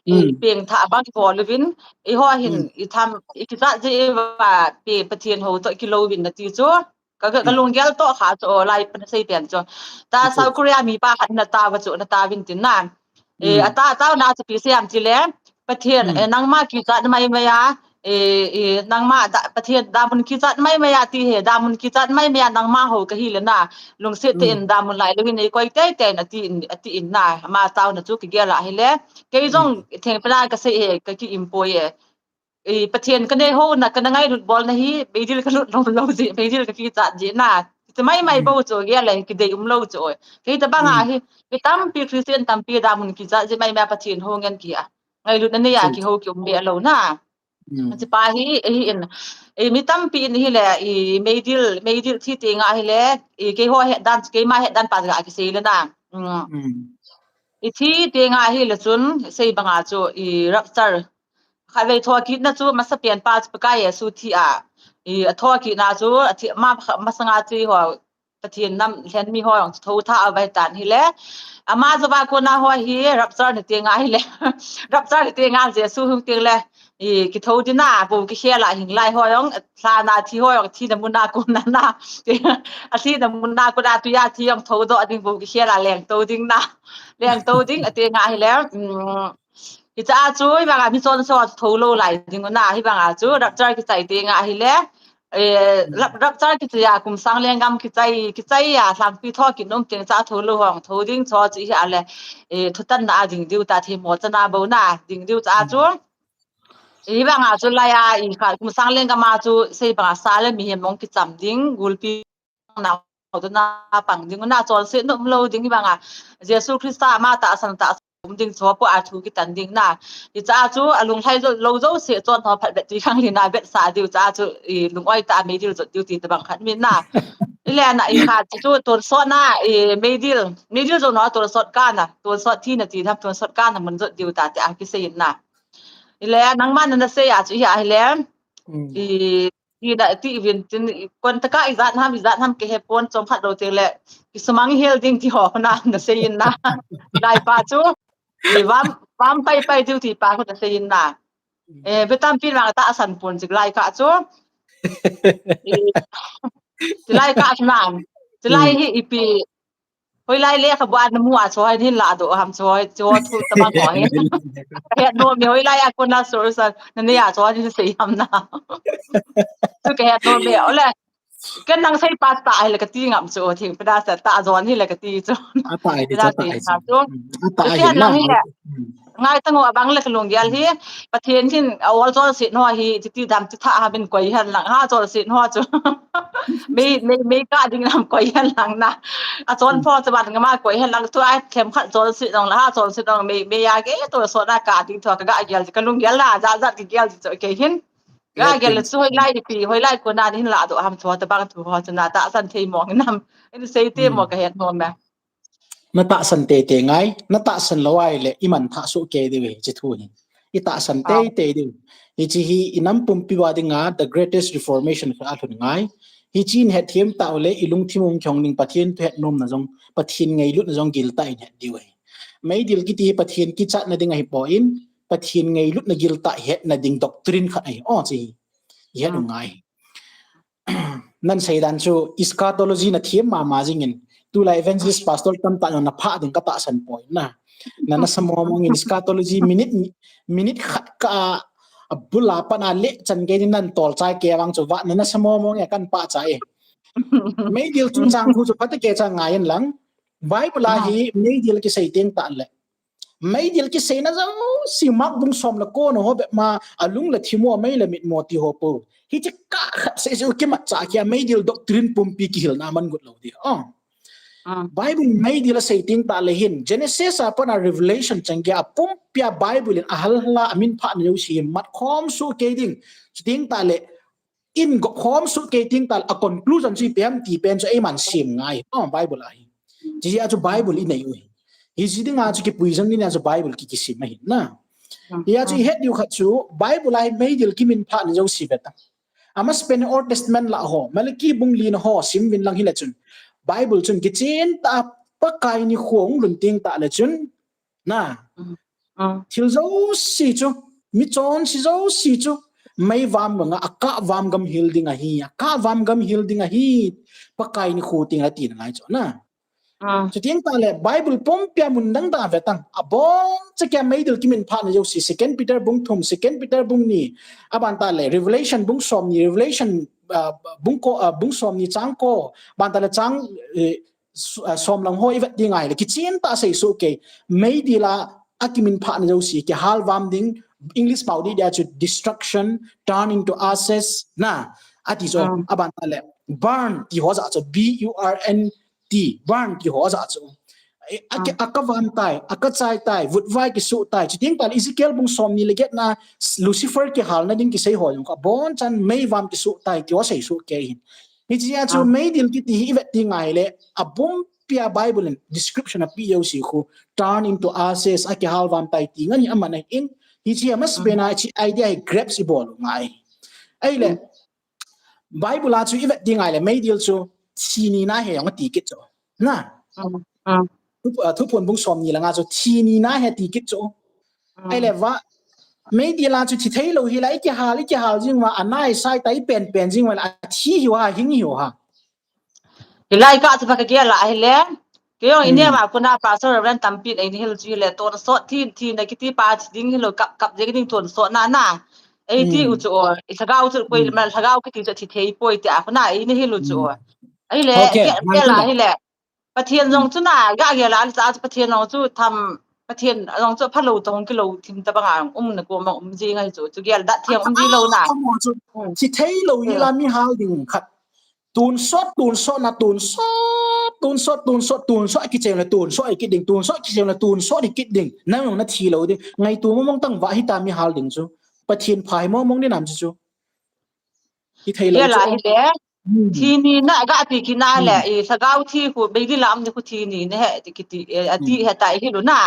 i pengthah bang kibol uvin, eiho hin, i tham, i kicha ji uva, pe, Pathen ho toh kilou uvin na ti chu, ka, ka, ka lunggel toh kha chu, lai pan sei pen chu. Ta South Korea mi pa khat na ta uva chu, na ta uvin tin na. E, ata, ata, na chu pi siam chi le, Pathen, e, nangma kichat mai mai a, e, e, nangma da, Pathen damun kichat mai mai a ti he, damun kichat mai mai a nangma ho kahi le na, lungset tah in damun lai lou hin eikoi tei tei na ti in, ati in na, ama tao na chu kigel a hile, kei jong thengpena kasei he, kaki impoi e. E, Pathen kanei ho na, kana ngailut bol na hi, meidil kalut lou lou ji, meidil kakichat ji na, ti mai mai bou chu, gel le kidei um lou chu. Kei tabang a hi, mi tampi Christian tampi damun kichat ji mai mai Pathen ho ngen ki a. Ngailutna nei a kihou ki um be lou na. Hiche pa hi, ahi in, e, mi tampi in hile, i, meidil, meidil thi teng a hile, i, keiho het dan, keima het dan pa ga kisei le na. I thi teng a hile chun, sei bang a chu, i, rapture. Khatvei thokitna chu, masapen pa chu, Pakai Jesu thi a. I, athokitna chu, athi, ma, masanga chu, ho, Pathen nam lhen mi ho jong thou tha a vai tan hile. Ama jouva kona ho hi rapture ni teng a hile. Rapture ni teng a Jesu hung teng le. I kithou ding na, bou kikhel a hing lai ho jong, lhana thi ho jong, thina muna kona na. Athina muna kona tuja thi jong thou doh ding bou kikhel a lengtou ding na. Lengtou ding, ateng a hile. Um, Hiche a chu, hibang a mi chonse thou lou lai ding u na, hibang a chu, rapture kichai teng a hile, e, rap-, rapture kichai a, kum sang lenggam kichai, kichai a, lhangpi thokit um teng cha thou lou hong, thou ding cho chu hi a le, e, thutanna a ding diu ta themmo chana bou na, ding diu cha chu. Hibang a chu lai a, i kha, kum sang lenggam a chu, sei bang a sa le mihem mong kicham ding, gulpi nau na pang ding u na, chonsetna um lou ding hibang a. Jesu Christa ama tahsan tahsan um ding cho po a thu kitan ding na. Hiche a chu alunglhai jou lou jouse chon ho phat vet ti khang le na vetsah diu cha chu i lung-oi tah a meidil jot diu ti tabang khat min na. I le na i khat chu tonsot na i meidil, meidil jou na tonsot kana, tonsot thina ti tham tonsot kana mun jot diu ta ti a kisei in na. I le nangma na na sei a chu hi a hile. I Ti da, ti uvin tin, i kon taka ijat ham, ijat ham kihe pon chomkhat lou teng le, kisumang hel ding ti ho na, na sei in na. Lai pa chu, i vam, vam pai pai diu ti pa ho na sei in na. E, ve tampi lang tahsan pon jik lai ka chu. I, ti lai ka chu na. Ti lai hi ipi, Hoilai lekhabu a namu a choi hin ladoh ham choi, choi thu tabang ho hin. Kahet nom e hoilai a kona source a nanei a choi hin sei ham na. Chu kahet nom e, ole. Ken nang sei pa ta ahile kati ngam chu, thing peda sa ta jon hile kati chu. Ata ai ti Peda cha ta ti ai sa cha. chu. Hmm. Ata ai Asian hin lang na. hile. Hmm. Ngai tango abang le kalunggel hi. Hmm. Pathen hin a ol jol sit ho hi ti ti dam ti tha ha bin koi hen lang ha jol sit ho chu. Mei mei mei ka ding lam koi hen lang na. A chon Hmm. pho chu ban ngama koi hen lang tu ai them khat jol sit dong la ha jol sit dong mei mei ya ke to so na ka ding tho ka ga gel kalunggel la ja ja ki gel chu ke hin. Ga Let gel things chu hoi lai pi hoi lai ko na hin la do ham chu ta bang thu ho chu na ta san thei mo nam. In sei te mo Hmm. ka het mo me. Na tahsan teitei ngai, na tahsan lou ahile, i man thah soh kei diu ahi, chi thu hi. I tahsan Ah. teitei diu. Hichi hi, i nam pumpi uva dinga, the greatest reformation kha alhun ngai. Hichi in hetthem tah uleh, i lungthim hung kiong ding Pathen thu het nomna jong, Pathen ngailutna jong giltah in het diu ahi. Meidil kiti hi Pathen kichatna ding ahipoi, Pathen ngailutna giltah hetna ding doctrine khat ahi. O, chi hi. I het Ah. u ngai. Nan seidan chu eschatology na them mama jingin, tulai evangelist pastor tamtah na phah ding ka tahsan poi na. Na na samo mong in eschatology minute, minute khat ka a bula pana le chan ke ni nan tol chai ke vang chu va na na samo mong e kan pah chai e. Meidil chungchang khu chu phat ke cha ngai in lang. Bible a Ah. hi meidil kisei teng tah le. Meidil kiseina jouse Mark bung som le ko na ho bep ma a lung le thim mo, mei le mit mo ti ho po. Hichi kah khat sei sei u kimat cha kia meidil doctrine pumpi kihilna man got lou di. Oh. Ah. Bible meidil a sei teng tah le hin Genesis a pat a Revelation chan kia a pumpia Bible in a hal hal a a min phahna jouse hi mat khom soh kei ding. Chuteng tah le in gop khom soh kei teng tah le a conclusion chu ipi ham ti pen chu eiman sem ngai. Oh, Bible a hi. Chi a chu Bible i nei u hi. Hichi dinga chu kipui jang ni a chu Bible ki kisim ahi na. Hi a chu i het diu khat chu Bible a hi meidil kimin phahna jouse ve ta. Amasapen in Old Testament lah ho, Malachi bung li na ho sim vin lang hile chun. Bible chun kichen tah Pakai nikho hung lhun teng tah le chun. Na. Mm. Mm. Thil jouse chu, mi chonse jouse chu, meivam banga a kahvam gam hil ding ahi, a kahvam gam hil ding ahi, Pakai nikho teng le tina ngai chu na. Mm. Chuteng tah le Bible pumpia mun dang dang ve tang. A bon cha kia meidil kimin phahna jouse, Second Peter bung thum, Second Peter bung ni, a ban tah le Revelation bung som ni, Revelation, ah, bung ko, ah, bung som ni chang ko, ban tah le chang, eh, su-, ah, som lang ho i vet ding ahile, kichen tah sei soh kei, meidil a a kimin phahna jouse, kihal vam ding, English pao di dia chu destruction, turn into ashes, na, ati chu, Ah. a ban tah le, burn, ti ho ja chu, B U R N T, burn, ti ho ja chu. Eh, a ki-, Ah. a kavam tai, a kachai tai, vutvai kisoh tai, chuteng tah le Ezekiel bung som ni le get na, Lucifer kihalna ding kisei ho jong kha, bon chan meivam kisoh tai, ti ho sei soh kei hin. Hichi a chu Ah. meidil kiti hi i vet ding ahile, a bumpia Bible in description a pi jouse khu, turn into ashes, a kihal vam tai ti ngan hi aman ahin, hichi a amasapen a chi idea hi grasp i bol u ngai. Ahile, Mm. Bible a chu i vet ding ahile, meidil chu thi ni na ahi jong ati kit chu. Na? Mm, mm. Thu, ah, Thuphon bung som ni langa chu thi ni na ahi ati kit chu. Mm. Ahile va, meidil a chu thi thei lou hi la, i kihal, i kihal jing uva, a nai sai ta, i pen pen jing uva la, a thi hiu ha, hing hiu ha. Hilai ka chu va ka gel a hile. Kei jong i Hmm. neo a kona Pastor Reverend tampi in eina hil chu hile, tonsot thi, thina kiti pa thi ding hilou, kap, kap jeng ding tonsot na na. Eiti Hmm. u chu o, i lhagao chu koi Hmm. ma lhagao kiti chu thi thei poi ti a kona eina hil u chu o. Hmm. Ahile, Okay, gel, man gel a ta. hile. Pathen jong Hmm. chu na, ga gel a, cha chu Pathen jong chu tham, Pathen jong chu phalou tong kilou thim tabang a um na ko ma um ji ngai chu, chu gel dat thiam um ji lou na. Amo chu, Hmm. thi thei lou hi Hmm. la mi hal ding khat. Tonsot, tonsot na, tonsot, tonsot, tonsot, tonsot, kicheng le tonsot, kit ding, tonsot, kicheng le tonsot, kit ding. Nang jong na thi lou ding. Ngaito mong mong tang va hita mi hal ding chu. Pathen pha hi mong mong ni nam chu chu. Hi thei lou Gel a chu. hile. Hmm. Thi ni na ga ti kina le, Hmm. i lhagao thi khu, meidil a um ni khu thi ni na ahi ti kiti, eh, ati Hmm. he ta i hil u na.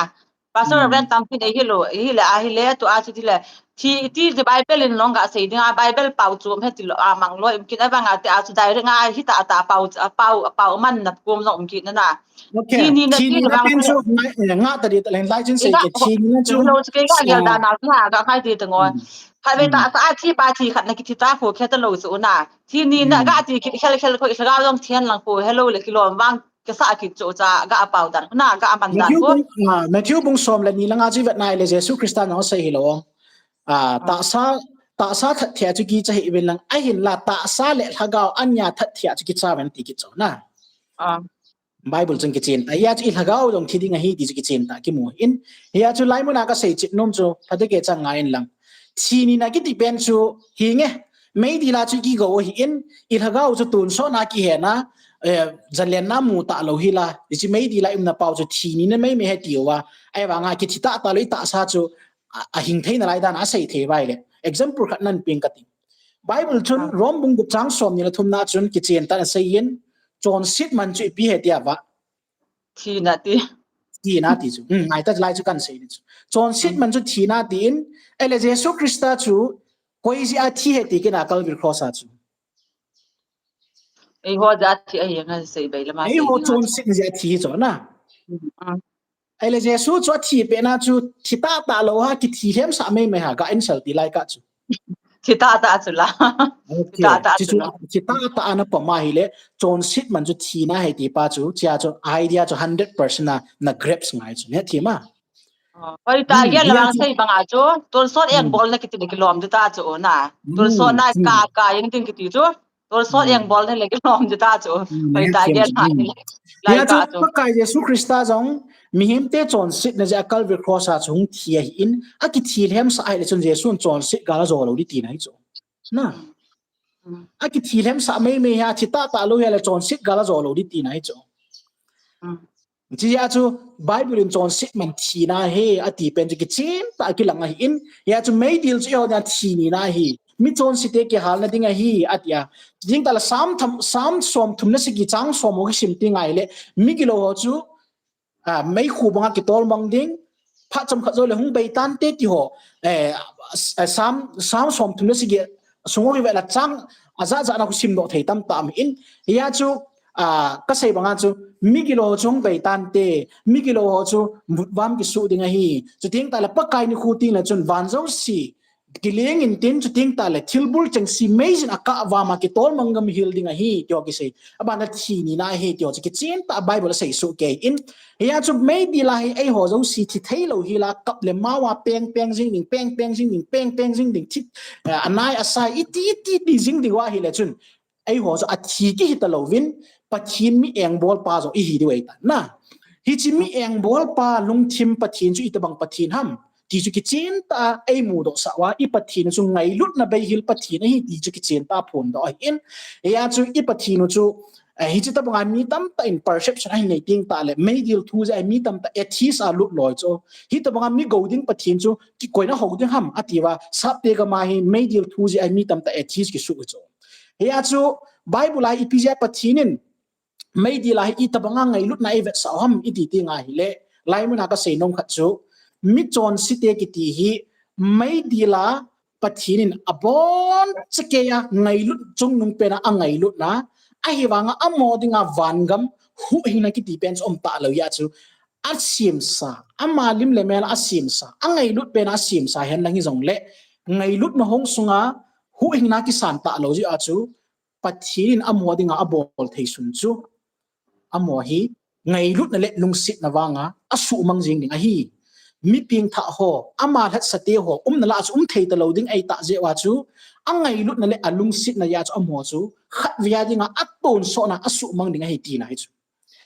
Pastor Hmm. Reverend tampi in eihil u, hile ahile, tu a chu hile, thi ti chu Bible in long ga sei ding a, Bible pao chu um he ti lou a, mang lou um kit a vang a ti a chu direct nga hita ta pao, a pao, a pao man na kum jong um kit na na. Okay. Thi ni na Thi ti ni na vang pen chu chu nga, eh, nga ta di ta len lai chin sei Iga ke thi ni na chu. Lou chu ke ga gel Ah. da na na ga khai ti ta ngo. Hmm. Khat ve ta Hmm. sa a thi pa thi khat na kithi ta khu khe ta lou chu na. Thi ni na Hmm. ga ti kit khel khel khu i lhagao jong thian lang khu hello le kilom vang kisa kit chu cha ga a pao dan. Na ga a man dan Matthew khu. bung, ah, Matthew bung som le ni langa chu i vet na ahile Jesu Christa in asei hilou. Ah, Ah. tahsa tahsa that thei a chu kicha hih uvin lang, ahinla tahsa le lhagao ania that thei a chu kicha uvin ti kichu na. Bible chun kichen ta. Hia chu i lhagao jong thi ding ahi ti chu kichen ta kimu in. Hia chu laimun a kasei chet nom chu phatah a kichai ngai in lang. Thi nina kiti pen chu hinge. Meidil a chu kigo ahi in, i lhagao chu tonsot na kihe na, eh, jalen na mu talou hi la. Hiche meidil a i umna pau chu thi nina meimei ahi ti uva. Ahivanga kithi tahtah lou i tahsa chu a, ahing thei nalai dan a asei thei uva ahile. Example khat nahin peh inge kati. Bible chun Rom bung gup chang som ni le thum na chun kichen tah in asei in, chonset man chu ipi ahi tia va. Thina ti. Thina ti chu. Hmm, ngai ta lai chu kahin sei ni chu. Chonset man chu thina ti in, ahile Jesu Christa chu koi jeh a thi ahi ti kit na Calvary Cross a chu. Eiho jeh a thi ahi ngan sei bai lama. Eiho chonset jeh a thi chu na. Hmm. Ahile Jesu chu athi pet na chu thi tahtah lou ham, kithi lhemsah meimei ham, ga answer ti lai kah chu. Thi tahtah chu la. Okay. Thi tahtah chu la. Thi tahtah a na pom ahile, chonset man chu thina ahi ti pa chu, chia chu idea chu hundred percent a na grasp ngai chu. Nahet thei ma? Hoi ta, gel lang sei banga chu, tonsot engbolna kiti le kilom di ta chu na. Tonsot na ka, ka jeng ding kiti chu. Tonsot engbolna le kilom di ta chu. Hoi ta, gel lang. Hia chu Pakai Jesu Christa jong, mihemte chonsetna jeh a Calvary Cross a chu hung thi ahi in, akithi lhemsah ahile chun Jesun chonset gal ajo lou di tina ahi chu. Na. Akithi lhemsah meimei a, thi tahtah lou hile chonset gal ajo lou di tina ahi chu. Hijeh a chu Bible in chonset man thina ahi ati pen chu kichen tah a kilang ahi in, hia chu meidil chu eiho dinga thi nina ahi. Mi chonsete kihalna ding ahi, ati a. Chuteng tah le Psalm tham, Psalm som thum le sagi chang som ho kisim teng ahile, migilou ho chu, a, meikhu banga kitol mang ding, phat chomkhat jou le hung bei tante ti ho, eh, Psalm, Psalm som thum le sagi sung ho kivet le chang ajat jat na kisim doh thei tamtah um in, hia chu, a, kasei banga chu, migilou ho chu hung bei tante, migilou ho chu vutvam kisuh ding ahi. Chuteng tah le Pakai nikho teng le chun van jouse kileng intin, chuteng tah le thilbul chengse meijin a kah vama kitol mang gam hil ding ahi, ti ho kisei. Abana thi nina ahi, ti ho chu kichen tah a Bible a sei soh kei in. Hia chu meidil a hi eiho jouse thi thei lou hi la, kap le mao a peng peng jing ding, peng peng jing ding, peng peng jing ding, thi, eh, anai asai, iti, iti, iti jing ding uva ahile chun. Eiho chu athi kihi ta louvin, Pathen mi engbol pa jong ihi diu ahi ta. Na, hiche mi engbol pa lungthim Pathen chu itobang Pathen ham ti chu kichen tah a eimu doh sah uva, i Pathen chu ngailutna beihil Pathen ahi ti chu kichen tah a phondoh ahi in. Hia chu i Pathen chu, eh, hiche tobanga mi tamtah in perception ahin nei teng tah le, meidil thu jeh a mi tamtah atheist a lut loi chu. Hitobanga mi gou ding Pathen chu kikoina hou ding ham ati uva, sapte gam a hi meidil thu jeh a mi tamtah atheist kisuh chu. Hia chu Bible a ipi jeh a Pathen in meidil a hi itobanga ngailutna eivetsah u ham iti teng ahile, laimun a kasei nom khat chu, mi chonsete kiti hi meidil a Pathen in abon chakei a ngailut chungnung pen a angailutna, ahivanga amaho dinga vangam huhhingna kiti pen chu um talou jeh a chu, asemsa, ama lim le mel a asemsa, angailut pen a asemsa hen lang hijongle, ngailutna hong sunga huhhingna kisan talou jeh a chu, Pathen in amaho dinga abol thei sun chu, amaho hi ngailutna le lungsetna vanga asuhmang jing ding ahi. Mi pengthah ho, ama lhatsate ho umna lah a chu um thei talou ding ahitah jeh uva chu, angailutna le alungsetna jeh a chu amaho chu khatvei a dinga atonsotna asuhmang ding ahi tina ahi chu.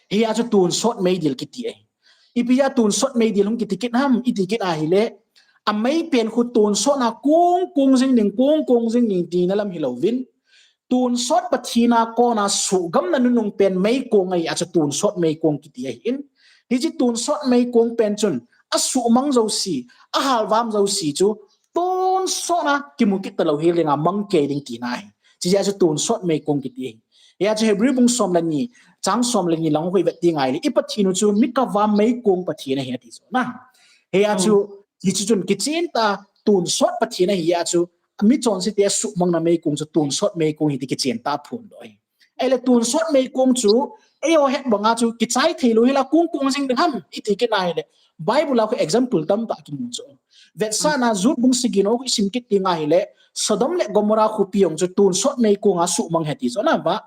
Hia chu tonsot meidil kiti ahi. Ipi jeh a tonsot meidil hung kiti kit ham iti kit ahile, amei pen khu tonsotna kong kong jing ding, kong kong jing ding tina lam hilouvin, tonsot Pathen a kona suhgamna nunung pen meikong ahi a chu tonsot meikong kiti ahi in. Hiche tonsot meikong pen chun asuhmang jouse, ahalvam jouse chu tonsotna kimu kit talou hel dinga mang kei ding tina ahi. Chujeh a chu tonsot meikong kiti ahi. Hia chu Hebrew bung som le ni, chang som le ni lang khu ivet teng ahile, i Pathen u chu mi kavam meikong Pathen ahi ati chu na. Hia chu, hiche chun kichen tah a tonsot Pathen ahi a chu, mi chonsete asuhmangna meikong chu tonsot meikong ahi ti kichen tah a phondoh ahi. Ahile tonsot meikong chu, eiho het banga chu kichai thei lou hi la kong kong jing ding ham iti kit ahile, Bible a khu example tamtah kimu chu. Vetsahna Jude bung sagi na khu isim kit teng ahile, Sodom le Gomorrah khopi jong chu tonsot meikong a suhmang ahi ti chu na va.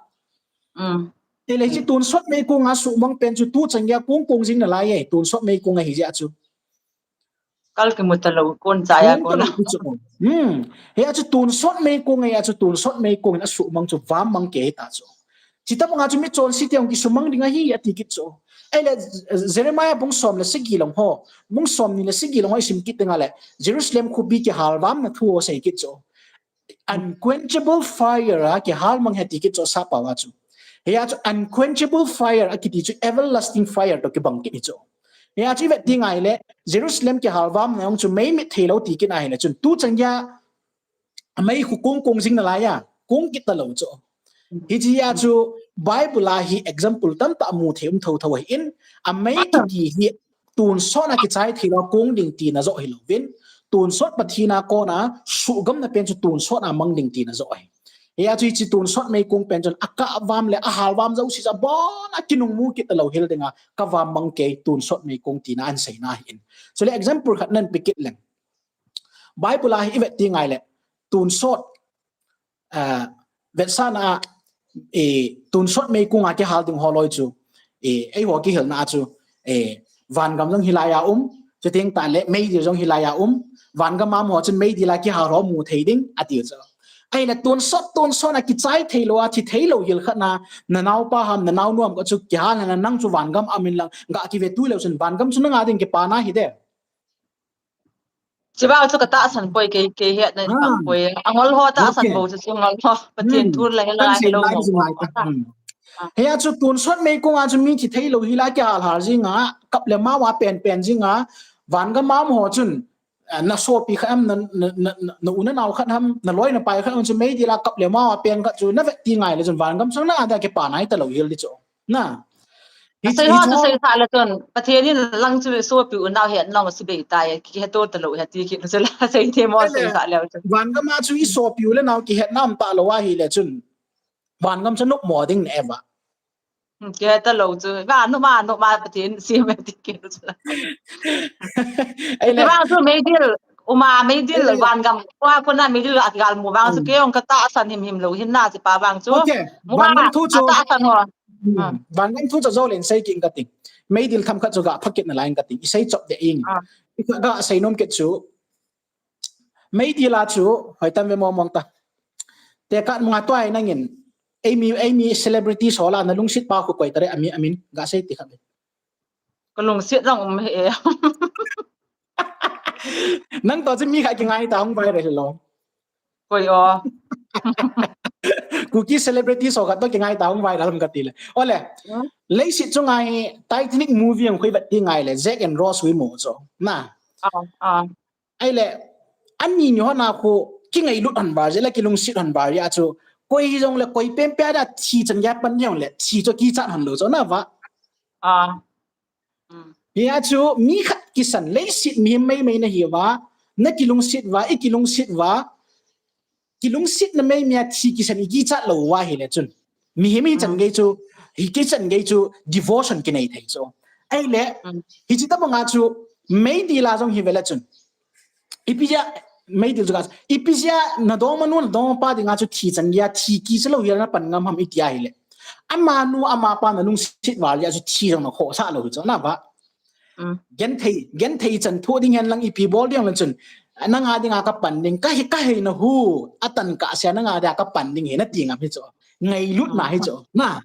Ahile hiche tonsot meikong a suhmang pen chu tuchan geiya kong kong jing nalai e, tonsot meikong ahi jeh a chu. Kal kimu talou kon chaya kon. Hmm. Hia chu tonsot meikong, hia chu tonsot meikong in asuhmang chu vammang kei hita chu. Chutobanga chu michonse te hung kisumang ding ahi ati kit chu. Ahile Jeremiah bung som le sagi lang ho, bung somni le sagi lang ho isim kit ding ahile Jerusalem khopi kihalvamna thu ho sei kit chu. Unquenchable fire a kihalmang ahi ti kit chu, sappao a chu. Hia chu unquenchable fire akiti chu everlasting fire toh kibang kit hi chu. Hia chu ivet ding ahile Jerusalem kihalvamna jong chu mei mit theilou ti kit ahile chun tuchan geiya amei khu kong kong jing nalai a, kong kit talou chu. Hichea chu Bible a hi example tamtah mu thei um thotho ahin, amei kiti hi tonsot a kichai theilou a kong ding tina joh hilouvin, tonsot Pathen a kona suhgamna pen chu tonsot a mang ding tina joh ahi. Hia chu hiche tonsot meikong pen chun akahvam le ahalvam jouse chu abona kinung mu kit talou hel dinga kavammang kei tonsot meikong tina ahin seina ahin. Chule example khat nahin pe kit leng. Bible a hi ivet ding ahile tonsot, ah, vetsahna a, eh, tonsot meikong a kihal ding ho loi chu, eh, eiho kihilna a chu, eh, vangam jong hilai a um, chuteng tahle meidil jong hilai a um, vangam a um ho chun meidil a kihal ho mu thei ding ati chu. Ahile tonsot, tonsot a kichai theilou a thi theilou hel khat na, nanaopa ham, nanaonu ham khat chu kihal hen lang nang chu vangam a um inlang, ga kive tui leu chun vangam chu nanga ding kipana hite. Chubang chu katahsan poi, kei, kei hetna in pang poi. Angol ho tahsan bou chu, chu angol ho. Pathen thu leng la helou mo. Hia chu tonsot meikong a chu mi thi theilou hel a kihal hal jinga, kap le mao a pen pen jinga, vangam a um ho chun, ah, nasopi khat ham, na, na, na, na, na u nanao khat ham, naloi napai khat ham chu meidil a kap le mao a pen khat chu navet ding ahile chun vangam chu nanga dia kipana hita lou hel di chu. Na. Asei ho chu seisah le chun, Pathen in lang chu sopi unau hetnom asei bei tai, kiheto talou ahi ti kit chu la, seithei mo seisah leu chun. Vangam a chu isopi u le nao kihetnom talou ahile chun, vangam chu nopmo ding neh e va. Hmm, kihe talou chu. Va nopma, nopma Pathen sem e ti kit chu la. Ahile. Chubang chu meidil, uma meidil, vangam, kua kona meidil a kigal mu vang chu kei jong katahsan himhim lou hin na, chupa vang chu. Okay. Vangam thu chu. Atahsan ho. Hmm. Vangam thu chu jou leng sei kit inge kati. Meidil themkhat chu ga pha kit nalai inge kati. Isei chop de inge. Ah. Ga seinom kit chu. Meidil a chu, hoitan ve mong mong ta. Tekah mong a tua nangin. Eimi, eimi celebrity ho lah a nalungset pa khu koi tare amin, amin. Ga sei ti khat ve. Kalungset jong um e. Nang toh chu mi khat kingai ta hung viral hilou. Koi o. Kuki celebrity ho khat toh kingai ta hung viral ham kati le. Ole. Hmm? Leiset chunga hi Titanic movie ang khu ivet ding ahile Jack and Rose hi mu chu. Na. Ah, ah. Ahile, ani ni ho na khu kingailut hon val jeh le kilungset hon val jeh a chu. Koi jong le koi penpen a thi chan geiya pan jong le thi chu kichat hon lou chu na va. Ah. Hmm. Hia chu mi khat kisan leiset mihem meimei nahi uva, nakilungset uva, ikilungset uva, kilungsetna meimei a thi kisan ikichat lou uva ahile chun. Mihem hichan gei chu, hi kichan gei chu devotion kinei thei chu. Ahile, hiche tobanga chu meidil a jong hi vele chun. Ipi jeh a, meidil chu ga, ipi jeh a nadongmanu, nadongmapa dinga chu thi chan geiya thi kichat lou hel a napan ngam ham iti ahile. Amanu, amapa nalungset val jeh a chu thi jong nakhohsah lou hi chu na va. Mm. Genthei, genthei chan thoh ding hen lang ipi bol ding lang chun. Nanga dinga kapan ding, ka hi, ka heina hu, atan kahsea nanga dinga kapan ding hi nati ngam hi chu. Ngailutna hi chu. Na.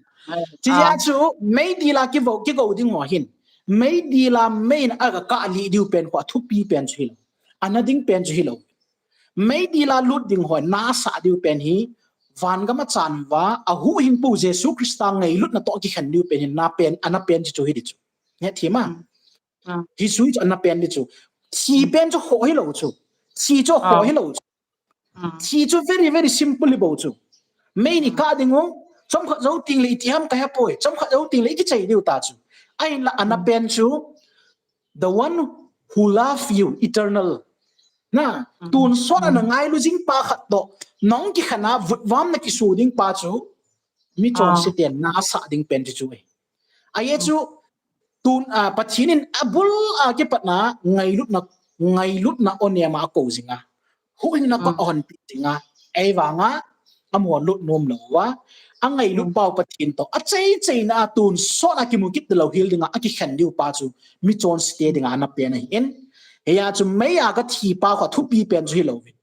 Chijeh a chu, meidil a kivo, kigo ding ho hin. Meidil a mei in aga kah lih diu pen khu athupi pen chu hilou. Ana ding pen chu hilou. Meidil a lut ding ho nasah diu pen hi, vangam a chan uva, ahuhhingpu Jesu Christa ngailutna toh kikhen diu pen hi, na pen, ana pen chu hi di chu. Hethem a. Mm. Hi chu hi chu ana pen di chu. Thi pen chu ho hilou chu. Thi chu ho hilou chu. Thi chu very, very simple hi bou chu. Mei in ikah ding u, chomkhat jou teng le iti ham kahe poi, chomkhat jou teng le ikichai diu ta chu. Ahinla ana pen chu, the one who love you, eternal. Na, tonsot a nangailu jing pa khat toh, nahung kikhen a vutvam nakisu ding pa chu, michonse ten nasah ding pen chu chu e. Ahi chu, tun, a, Pathen in abul a kipatna, ngailutna, ngailutna onem a akou jing a. Huhhingna kot ahonpi jing a. Ahivang a, amaho lut nom lou uva. Angailut pau Pathen toh. Achai chaina a tonsot a kimu kit lou hel dinga, akikhen diu pa chu. Michonse te dinga ana pen ahin. Hiya chu meiya kathi pa kho thupi pen chu hilou vin.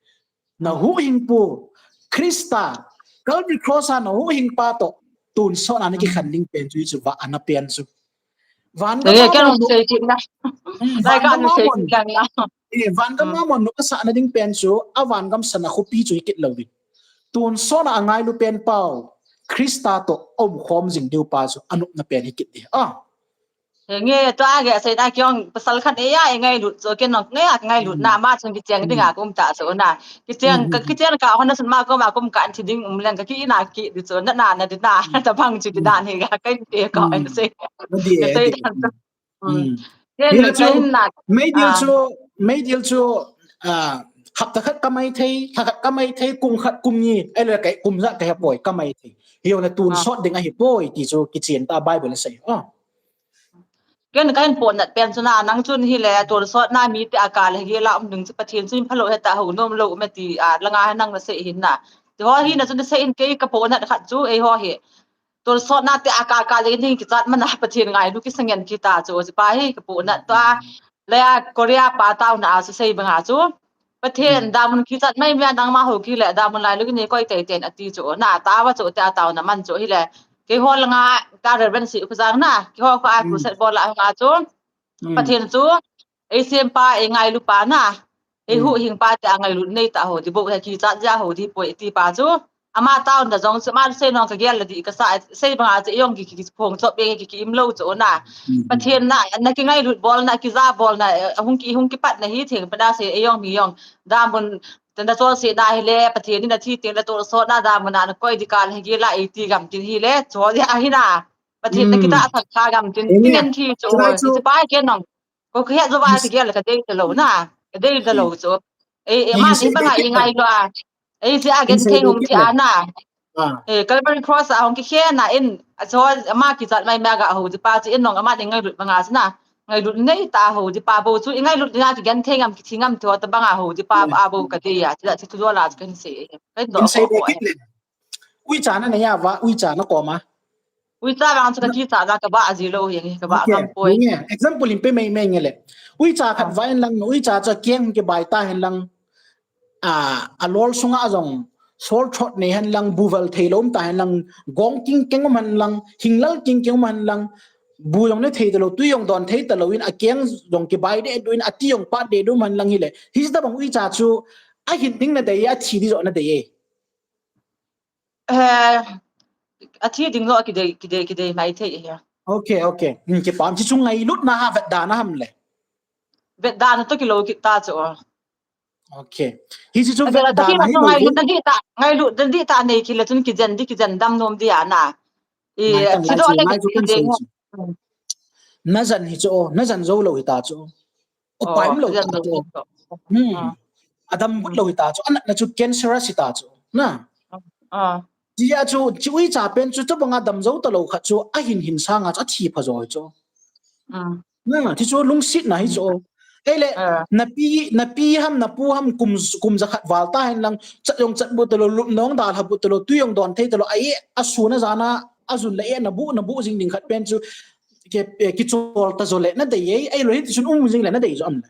Na huhhingpu, Christa, Calvary Cross a na huhhing pa toh tonsot a na kikhen ding pen chu hichu vah ana pen chu. Van gam a mon, hmm, van gam a mon, eh, van gam a mon nu kasah na ding pen chu, a van gam sana khopi chu hi kit lou vin. Tonsot a angailu pen pau, Christa toh aumkhom jing diu pa chu, anopna pen hi kit ding. Ah. Nge, tua ge, sei na kiong, pasal khat e ya, e ngailut, so ke nok nge, a ngailut na, ma chung kicheng ding a kum ta, so na. Kicheng, ka, kicheng ka, hona sun ma ko, ma kum ka, an thi ding, um, leng ka, ki na, ki, di, so, na, na, na, di, na, ta bang chu di, dan, he, ka, ka, te, ka, an, sei. Ka, sei, dan, so. Ken, ka, in, na, meidil chu, meidil chu, ah, hapta khat kamai thei, lha khat kamai thei, kum khat, kum ni, ai le kai, kum ja, kai poi, kamai thei. Hiyo na tonsot ding ahi poi, ti chu, kicheng ta, Bible na sei. Ah. Ken kahin pohnat pen chu na, nang chun hile, tonsot na mi te a kal he la um ding chu Pathen chun phalou heta ho nom lou um e ti a, langa nang na sei hin na. Ti ho hi na chun sei in kei ka pohnat khat chu, ei ho hi. Tonsot na te a kal kal le ding kichat mana Pathen ngailu kisangen kita chu, chu pa hi ka pohnat to a. Le a Korea pa tao na a chu sei banga chu. Pathen, damun kichat mai mai a nangma ho kile, damun lailu kini koi tei ten ati chu, na tao a chu, te a tao na man chu hile. Keiho langa ka Reverend si khu jang na, keiho kho a crusade bol a nga chu. Pathen chu, ei sem pa, ei ngailu pa na, ei huhhing pa te a ngailut nei ta ho, di bou he kichat ja ho, di poi ti pa chu. Ama tao na jong chu, ma sei nong ka gel la di ka sa, sei banga chu, ei jong ki, ki, ki phong chop be ki, ki im lou chu na. Pathen na, na kingailut bol na, kija bol na, eh, hung ki, hung kipat na hi theng pa na sei, ei jong mi jong. Damun, tanda chol se na hile, Pathen ni na thi teng le tonsot na, damun na, na koi di kal he gel a, ei ti gam tin hile, chol ya hi na. Pathen na kita thak kha gam tin, ti ngen thi chu, chu pa ke nong. Ko ka het jo va ka gel ka dei ta lou na. Ka dei ta lou chu. Ei, ei, ma ni banga i ngai lo a. Ei, si a gen thei hum thi a na. Eh, Calvary Cross a hung kikhen na in, a chu ama kichat mai mai ga ho di pa chu in nong ama ni ngailut banga chu na. Ngailut nei ta ho di pa bou chu, i ngailut na kigen thei ngam kithi ngam tho ta banga ho di pa a bou ka dei a. Chu chu jo la chu kan sei. Kan do. Uicha na nei a va, uicha na koma. Uicha vang chu ka kicha da ka ba a ji lou hi, ka ba ngam poi. Example in pe mai mai nge le. Uicha khat va in lang, uicha chu keng kibai ta hin lang. A, a lol sunga jong, sol thot nei hen lang, bu val thei lou um ta hen lang, gong king keng um hen lang, hinglal king keng um hen lang, bu jong ne thei ta lou, tui jong don thei ta lou in, a keng jong kibai de du in, a ti jong pat de du um hen lang hile. Hi ta bang uicha chu, a hin ding na dei, a thi di jo na dei e. Eh, a thi ding lo kidei, kidei, kidei mai thei e. Okay, okay. Hmm, kipah, chi chung ngailut na ha vet dan a ham le. Vet dan to kilou kit ta chu. Okay. Hi chi chu vet dan a hi lo. Ngailut na di ta, ngailut na di ta nei kile chun kijen di, kijen dam nom di a na. I, chi do le kidei. Na jan hi chu, na jan jou lou hi ta chu. Upai um lou ta chu. Hmm. Adam but lou hi ta chu. Anat na chu cancerous hi ta chu. Na. Ti a chu, chi uicha pen chu, chu banga dam jou ta lou khat chu, a hin hin sanga chu, a thi pha jo hi chu. Na, ti chu lungset na hi chu. Ei le, na pi, na pi ham, na pu ham, kum, kum ja khat val ta hen lang, chat jong chat bu ta lou, lup nong dal ha bu ta lou, tui jong don thei ta lou, a e, a sun a jan a, a jun le e, na bu, na bu jing ding khat pen chu, ke, eh, kichol ta jo le na dei e, ei lo hi ti chun um jing le na dei jo am le.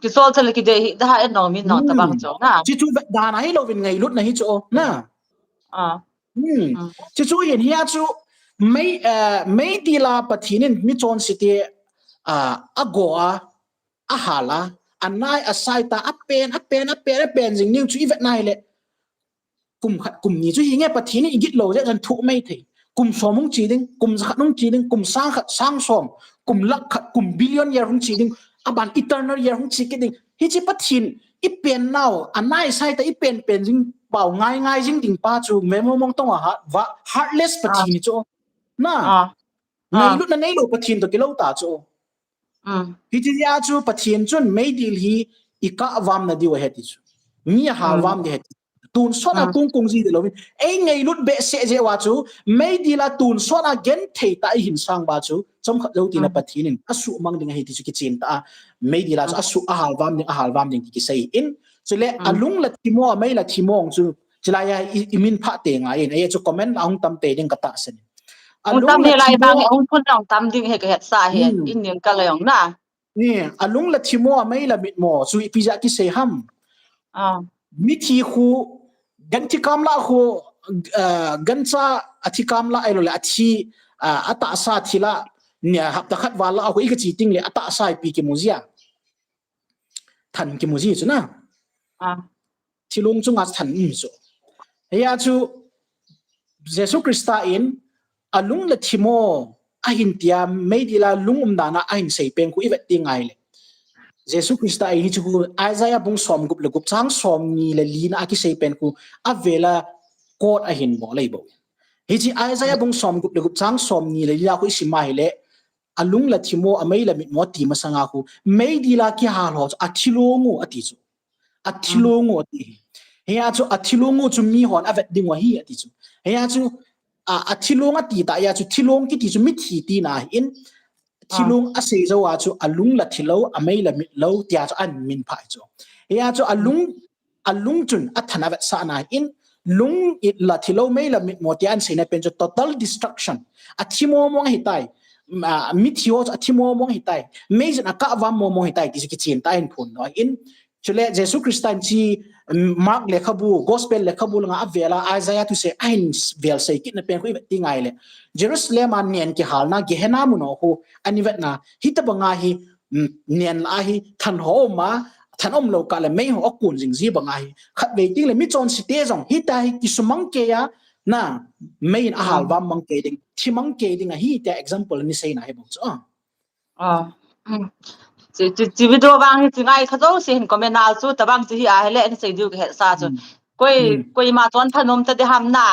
Kichol ta le kidei hi da ha en nong min nong ta bang chong na. Chi chu vet dan a hi lo vin ngailut na hi chu na. Chi chu hin hi a chu mei, eh, meidil a Pathen in mi chonse te, ah, a go a, a hal a, a nai a sai ta, a pen, a pen, a pen, a pen jing ning chu i vet na hi le. Kum khat, kum ni chu hi nge Pathen in i git lou jeh chun thu mai thei. Kum som hung chi ding, kum ja khat hung chi ding, kum sang khat, sang som, kum lakh khat, kum billion year hung chi ding, a ban eternal year hung chi kit ding. Hi chi Pathen i pen nau, a nai sai ta i pen pen jing pau ngai ngai jing ding pa chu, memo mong tong a ha, va, heartless Pathen hi chu. Na. Ngailut na nei lou Pathen to kilou ta chu. Hiti a chu Pathen chun meidil hi i kah vam na diu ahi ti chu. Mi a hal vam di ahi ti. Tonsot a kung kung ji di lou. Ei ngailut behseh jeh uva chu meidil a tonsot a genthei tah a i hin sang uva chu chomkhat jou tina Pathen in a suhmang ding ahi ti chu kichen ta a. Meidil a chu a suh a hal vam ding, a hal vam ding ti kisei in. Chule a lung la thimo, a mei la thimo chu chulai a i, i min phah te ngai in. Ei chu comment la hung tam te ding ka tahsan. Hung tam he lai bang, hung phun hung tam ding he ka het sa he. In nin ka lai hung na. Ni, alung la thimo, amei la mitmo, chu ipi jeh a kisei ham. Ah. Mithi khu, ganthi kamla khu, ah, gancha athi kamla ahilou le, athi, ah, atahsa thi la, ni, hapta khat val la khu i kachi teng le, atahsa ipi kimu jia. Than kimu ji chu na. Ah. Thilong chunga than um chu. Hia chu Jesu Christa in alung la thimo ahin tia meidil a lung umdan a ahin sei pen khu i vet teng ngai le. Jesu Christa in hichu khu Isaiah bung som gup le gup chang som ni le li na a kisei pen khu avel a quote ahin bol lei bou. Hichi Isaiah bung som gup le gup chang som ni le li a khu i sim a hile. Alung la thimo, amei la mitmo ti masanga khu. Meidil a kihal ho chu, athilong u ati chu. Athilong u ati. Hia chu athilong u chu mihon avet ding u ahi ati chu. Hia chu, a, athilong ati ta hia chu, thilong kiti chu mithi tina ahin. Thilong asei jou a chu, alung la thilou, amei la mitlou, tia chu ahin min pha chu. Hia chu alung alung chun athan avetsahna in, lung it la thilou mei la mitmo tia ahin seina pen chu total destruction. Athi momong ahitai. Ma, mithi ho chu athi momong ahitai. Mei jin akah vam momong ahitai ti chu kichen tah in phon lou in. Chule Jesu Christa in chi, um, Mark lekhabu, Gospel lekhabu langa avel a Isaiah thusei ahin vel sei kitna pen khu i vet teng ngai le. Jerusalem a nen kihalna Gehenna mun ho khu ahin vetna. Hitabanga hi um, nen la hi than ho um a, than umlou kah le mei ho akun jing ji banga hi. Khatvei teng le michonse te jong, hitia hi kisumang kei a, na, mei in ahal vam mang kei ding, thi mang kei ding ahi tia example ni seina hi bang chu. Ah. Ah. Hmm. Chi, chi, chi video vang hi chi ngai kha jouse hin comment a chu, tabang chi hi ahile, ni sei diu kahet sa chu. Hmm. Koi, hmm, koima chon thanom ta ding ham na.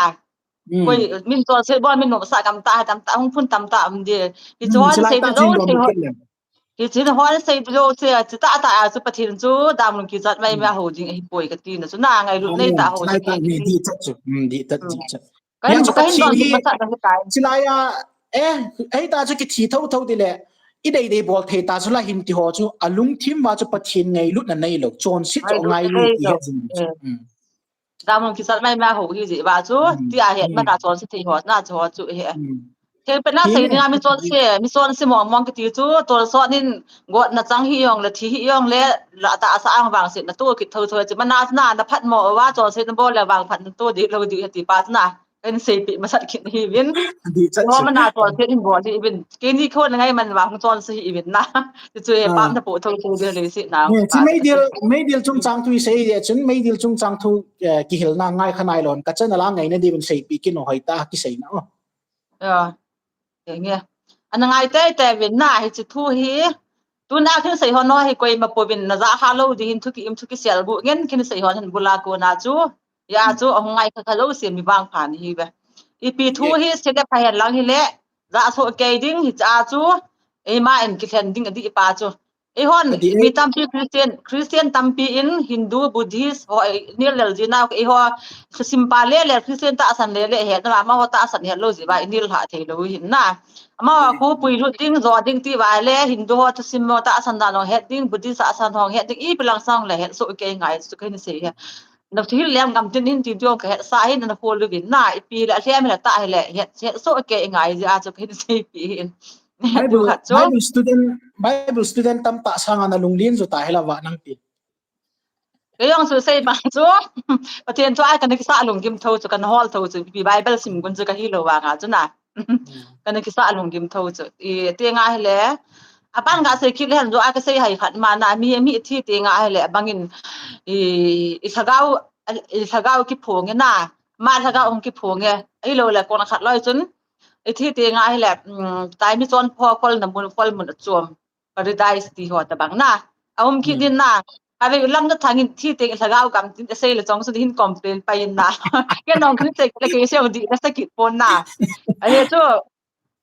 Hmm. Koi, min chonse bol, min nomsa gam tah, tam tah, hung phun tam tah um ding. Hi, hmm, chu hon sei diu jouse ho. Hichi hon sei diu jouse, chu tah tah a chu Pathen chu damlung kichat mai mai a hou ding ahipoi kati na chu na ngailut nei tah hou ding ahi. Dih chat chu, dih chat, dih chat. Kahin, kahin don masat na hitai. Chilai a, eh, hita chu kithi tho tho ding le, i dei dei bol thei ta chu la hin ti ho chu, alungthim uva chu Pathen ngailutna neilou, chonset chu ngailut ti he jing chu. Damlung kichat mai mai a hou hi jeh uva chu, tia het mana chonse thei ho na chu ho chu he. Thengpet na sei dinga michonse, michonse mong mong kiti chu, tolsot in gotna chang hi jong le, thi hi jong le, la tahsa a vangsetna to kit tho tho chu, mana chu na, na phatmo uva chonse na bol le vangphat na to ding lou ding ti pa chu na, kahin seipeh masat kit nahiuvin. Ho mana chonse in bol diuvin. Keini khon ngai man vang chonse hiuvin na. Chu chu he pam na po tho tho ding le si na. Chi meidil, meidil chungchang thu i sei le chun, meidil chungchang thu, eh, kihilna ngai kha nailou, ka channel a ngaina diuvin seipeh kit u hoi ta, kiseina o. Ya. Enge. Ana ngai tei tei uvin na hichi thu hi. Tuna khin sei hon hi koima pouvin na ja kha lou ding hin thu ki im thu kisel bu ngen khin sei hon hin bula kona chu. Ya chu ahung ngai kha kha jouse mi vangpha nahiuve. Ipi thu hi sei le pha hen lang hile. Ja soh kei ding hicha chu. Eima in kilhen ding adih pa chu. Eihon, mi tampi Christian, Christian tampi in Hindu, Buddhist, ho, nil lel jina, eiho, thusim pa le le, Christian tahsan le le, he, na, amaho tahsan he lou jiuva, i nil lha thei lou hin na. Amaho khu pui lut ding, jo ding ti uva le, Hindu ho thusim mo tahsan dan ho het ding, Buddhist tahsan ho het ding, ipi lang sang le het soh kei ngai, chu kahin sei he. Na thil lem gam tin hin ti diu ka het sa hin na khol uvin na, ipi le, a lhem le ta he le, het, het soh kei ngai, jeh a chu kahin seipeh hin. Bible, Bible student, Bible student tamtah sanga na lunglen jo ta hela va nang ti. Kei jong chu sei bang chu. Pathen thu a kana kisah lunggim tho chu, kana hol tho chu. Ipi Bible sim gun chu kahi lou vanga chu na. Kana kisah lunggim tho chu. I, ti nga hile. Aban ga sei kit le hen jo a kasei hai khat ma na. Mi, mi thi ti nga hile. Abang in i, i lhagao, i lhagao kiphong e na. Ma lhagao hung kiphong e. Ahilou le kona khat loi chun. I thi ti nga hile, um, tai mi chon pho khol na mun khol mun a chom. Paradise ti ho ta bang na. A um kit din na. Kave lam na thang in thi ti lhagao gam tin sei le chong su hin complain pa in na. Ke nong kri te le ke se di na sa kit pon na. A he chu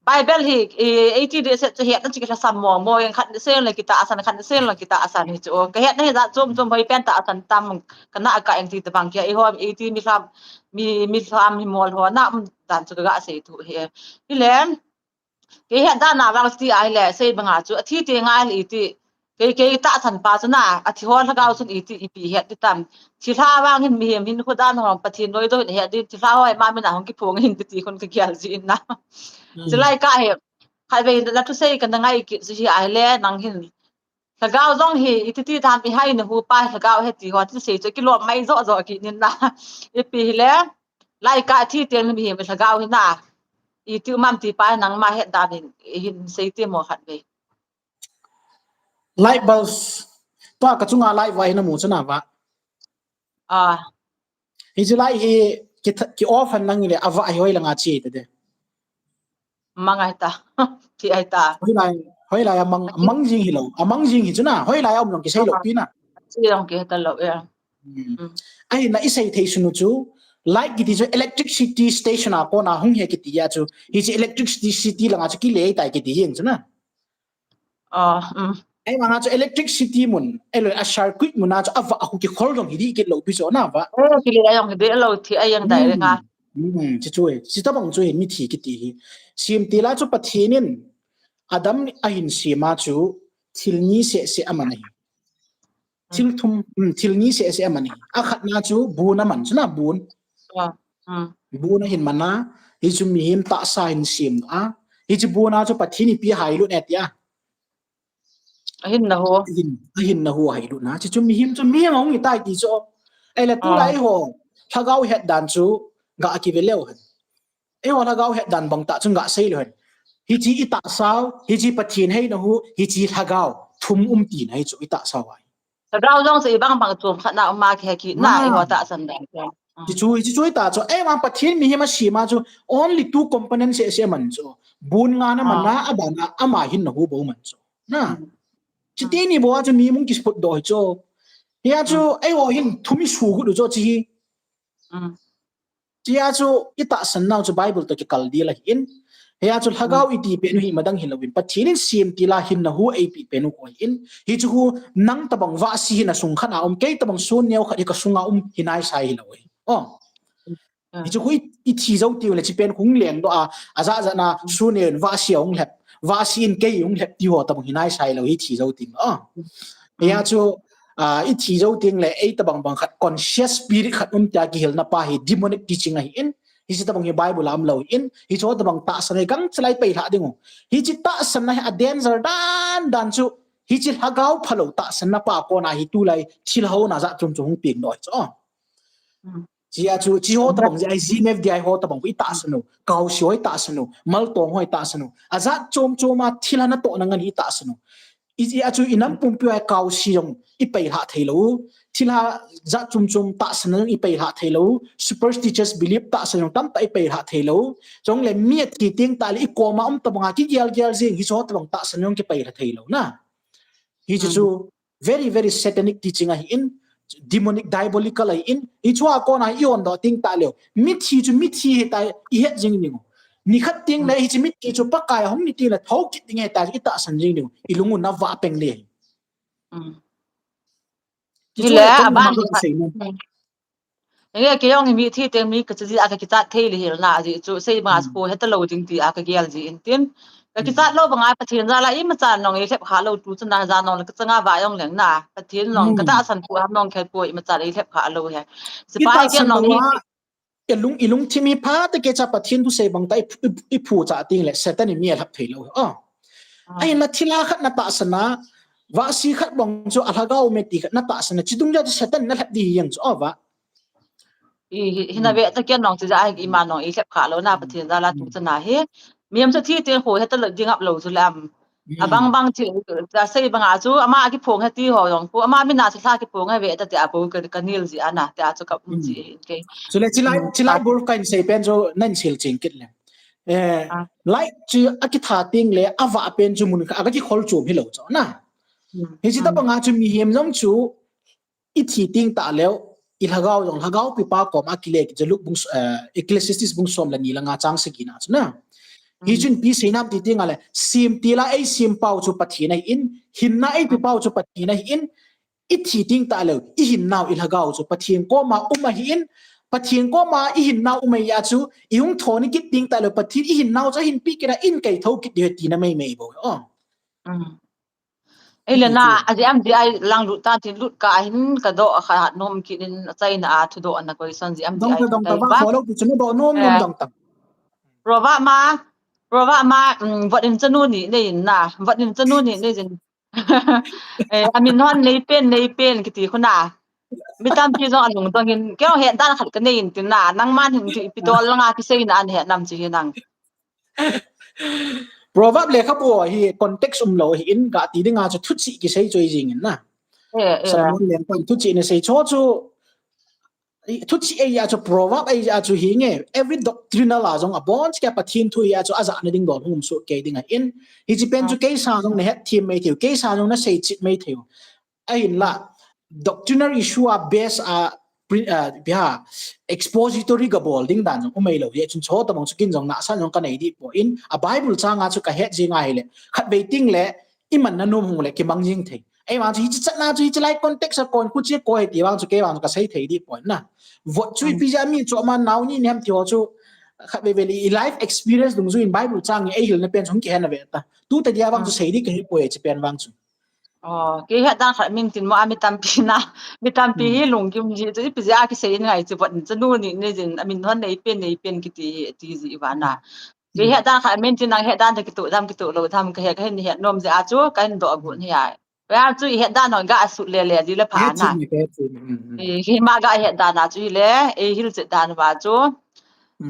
Bible hi, eh, eighty days chu het na chi ka sa mo mo yang khat se le kita asan khat se le kita asan hi chu. Ka het na hi da chom chom hoi pen ta asan tam kana ka eng ti ta bang ke i ho eighty mi lam mi, mi lam mi mol ho na um dan chu ka ga sei thu he. Hi le, kei het dan a vang ti ahile, sei banga chu, athi ti ngai le iti. Kei, kei tahsan pa chu na, athi ho lhagao chun iti, ipi het ti tam. Thilha vang hin mihem hin khu dan ho, Pathen noi do hin het din, thilha ho ma min a hung kiphong hin ti ti khun ka gel ji in na. Chulai ka he, khatvei na thusei kana ngai kit chu hi ahile, nang hin, Lhagao jong hi, iti ti tham i hai na hu pa lhagao he ti ho, ti sei chu kilom mai jo jo ki nin na. Ipi hi le, lai ka thi teng mi hi lhagao hi na. I ti mam ti pa nang ma het da min, hin sei ti mo khat ve. Light bulbs. Tua ka chunga light vai na mu chana va. Ah. Hi chu light hi ki, ki off han nang le ava hi hoi langa chi te de. Mang ai ta. Ti ai ta. Hoi lai, hoi lai amang, amang jing hi lo. Amang jing hi chu na. Hoi lai um long ki sei lo pi na. Sei long ki ta lo ya. Ai na i sei thei sunu chu. Light kiti chu electricity station a kona hung he kiti ya chu. Hi chu electricity langa chu ki le tai kiti yin chu na. Ah, um. Ai manga chu electricity mun, ai lo a circuit mun a chu ava hu ki khol dong hi di ki lo pi chu na va. Eh, ki le ai yong hi de lo thi ai yang dai le nga. Hmm, chi chu e. Chi ta bang chu hin mi thi kiti hi. Sim ti la chu Pathian in Adam a hin sim a chu thil ni se se aman ahi. Thil thum, um, thil ni se se aman ahi. A khat na chu bun aman chu na bun. Ah, um. Bun a hin mana, hi chu mihem tahsa hin sim a. Hi chu bun a chu Pathian ipi hai lu ne tia. Ahin na ho. Ahin, ahin na ho hai lu na. Chi chu mihem chu mihem hung i tai ti chu. Ai la tu lai ho. Lhagao het dan chu ga ki ve leu hen. Ei ho lhagao het dan bang ta chu ga sei leu hen. Hi chi i tahsa, hi chi Pathian hai na hu, hi chi lhagao. Thum um ti na hi chu i tahsa vai. Lhagao jong chu i bang bang chom khat na um ma ki he ki na i ho tahsan dan. Chi chu, chi chu i ta chu. Ei ma Pathian mihem a sim a chu only two components se se man chu. Bun nga na man na, a ban na, ama hin na hu bo man chu. Na. Chi ti ni bo a chu mi mung ki spot do hi chu. Hi a chu, ei ho hin thum i su gu du chu chi hi. Chi a chu i tahsan nau chu Bible to ki kal di la hi in. Hi a chu lhagao i ti pen u hi madang hi lo in. Pathian in sim ti la hin na hu ei pi pen u ko hi in. Hi chu hu nang ta bang va si hin a sung khat a um kei ta bang sun neo khat hi ka sung a um hi nai sai hi lo hi. Oh. Hi chu hu i, i thi zo ti le chi pen hung leng do a, a za za na sun neo va si a hung lhep. Va si in kei hung lhep ti ho ta bang hi nai sai lo hi thi zo ti. Oh. Hi a chu, ah, i thi zo ting le, ei ta bang bang khat conscious spirit khat um tia ki hil na pa hi demonic teaching ahi in, hi chi ta bang hi Bible a um lo hi in, hi chu ta bang tahsan na hi gang chalai pei lha ding u. Hi chi tahsan na hi a danger dan dan chu, hi chi lhagao pha lo tahsan na pa kona hi tu lai thil ho na za chum chu hung ping noi chu. Chi a chu, chi ho ta bang, ai G M F D I ho ta bang, i tahsan u, kau si ho i tahsan u, mal tong ho i tahsan u, a za chom chom a thil na to na ngan i tahsan u. I, i a chu i nam pumpi a kau si jong i pei lha thei lo. Thil ha za chum chum tahsan jong i pei lha thei lo. Superstitious belief tahsan jong tam ta i pei lha thei lo. Chong le mi a thi ting ta le i koma um ta bang a ki gial gial jing hi so ta bang tahsan jong ki pei lha thei lo na. Hi chu chu very, very satanic teaching ahi in, demonic, diabolical ahi in, hi chu a kona i on do ting ta leo. Mi thi chu mi thi hi ta i het jing ning. Ni khat ting le hi chi mi thi chu Pakai hong ni ting le thokit ding hi ta i tahsan jing ning. I lung u na va peng le. Hi le a ban ni khat. Nge ke jong hi mi thi teng mi ka chi a ka kichat thei le hil na ji chu sei ma ko heta lo ding ti a ka gel ji in tin. Ka kichat lo banga Pathian jal a i ma chan nong i lhep kha lo tu chana ja nong le ka changa va jong leng na. Pathian nong ka tahsan ko ham nong khe ko i ma chan i lhep kha lo he. Sipai ke nong i Ilung, ilung thim hi pha te ke cha Pathian thu sei bang ta i, i, i phu cha ting le Satan i mi a lhap thei lo. Oh. Ai na thila khat na tahsan a, va si khat bang chu a lhagao me ti khat na tahsan a, chi dung ja chu Satan na lhap di yang chu, oh, va. I, hi, hi na ve ta ke nong chi ja ai i ma nong i lhep kha lo na Pathian jal a tu chana hi. Mihem chu thi te ho heta lo ding ap lo chu le am. A bang bang thi, ta sei banga chu ama ki phong he ti ho jong ko ama mina chu lha ki phong he ve ta ti a ko ka, ka nil ji ana ti a chu ka um ji ke. Chu le chilai, chilai bur ka in sei pen chu nan sil ching kit le. Eh, lai chu a ki tha ting le a va pen chu mun kha a ka ki khol chum hi lo chu na. Hi chi ta banga chu mihem jong chu i thi ting ta leo, i lhagao jong, lhagao pi pa kom a kile ki Luke bung, eh, Ecclesiastes bung som le ni langa chang sagi na chu na. Hi chun pi sei nam ti ting a le, sim ti la ei sim pau chu Pathian ahi in, hinna ei pi pau chu Pathian ahi in, i thi ting ta leo, i hinnau i lhagao chu Pathian koma um ahi in, Pathian koma i hinnau um ahi a chu, i hung thon i kit ting ta leo, Pathian i hinnau chu a hin pi kit a in kei tho kit di ti na mei mei bo. Oh. Ei le na, a ji am ji ai lang lut tan tin lut ka hin ka do a kha nom kit in a China a thu do ana koi son ji am ji ai. Dong ta, dong ta, ba kho lo ki chunu do nom nom dong ta. Proverb ma, proverb ma, um, vat in chanu ni nei in na, vat in chanu ni nei jin. Eh, amin hon Neipen, Neipen kiti khu na. Mi tampi jong alungdong in, kei jong hetdan khat kanei in tin na, nangman hin ipi dol langa kisei na ahin het nam chu hi nang. Proverb lekhabu hi context umlou ahin, gati dinga chu thuchih kisei chu ahi jing in na. Eh, eh. Solomon lengpan thuchih ana sei chu chu, thuchih ahi a chu, proverb ahi a chu hi nge, every doctrinal a jong abon cheh a Pathen thu ahi a chu ajahna ding dol hung um soh kei ding ahin, hiche pen chu kei sang jong nahet them mai thei u, kei sang jong nasei chit mai thei u. Ahinla, doctrinal issue a base a, pri-, a, bia, expository gabol ding dan jong um mai lou. Hijeh chun chu tabang chu kin jong nahsan jong kanei dih poi, a Bible chang a chu kahet jing ahile, khatvei teng le, iman na nom hung le kimang jing thei. Ahivang chu hiche chatna chu hiche lai context a kon khu chu koi ti vang chu kei vang chu kasei thei dih poi na. Vot chu ipi jeh a mi chu ama nao ni nem ti ho chu khatvei vei le i life experience dungjui in Bible chang in eihilna pen chu hung kihen ave ta. Tu tadia vang chu sei dih kahe poi hiche pen vang chu. Oh, kei hetdan khat min tin mo a mi tampi na, mi tampi hi lunggim ji chu ipi jeh a kisei in ngai chu vot in chanu ni ni jin amin hon Neipen, Neipen kiti hi ti ji va na. Kei hetdan khat min tin nang hetdan tah kitoh dam kitoh lou dam kahe kahin het nom jeh a chu kahin doh agon hi a. Vang chu ihetdan hon ga asut lele ji le pha na. Hima ga hetdan a chu hile, eihil chet dan va chu.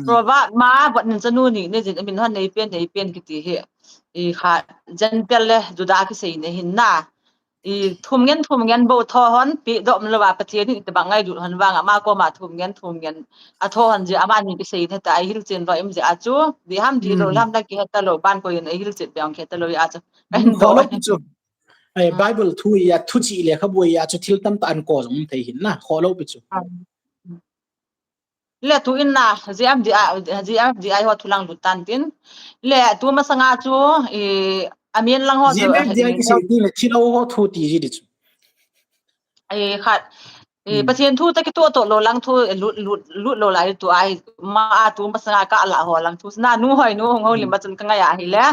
Proverb ma vot in chanu ni ni jin amin hon Neipen, Neipen kiti hi. Ikha, Gentile le Juda kisei na hin na. Ithum ngen, thum ngen bou tho hon, pi dom lou va Pathen in itobang ngailut hon vang, ama koma thum ngen, thum ngen. Atho hon jeh, amani kisei na ta, ihil chen lou im jeh a chu. Diham dihlou, lam la kihet talou, ban koi in ihil chet bang kihet talou a chu. Kahin doh. Bible thu ahi a, thuchih lekhabu ahi a chu thil tamtah ahin ko jong thei hin na, kholou pi chu. Le tu in na, G M D I, G M D I ho thu lang lut tan tin. Le tu masanga chu, i, amin lang ho chu, G M D I kisei ti le thil ho thu ti ji di chu. Ai khat, i, Pathen thu tah kitoh toh lou lang thu, lut, lut, lut lou lai tu ahi, ma a tu masanga ka la ho lang thu, na nu hoi nu hung ho lim ma chun ka ngai ahile.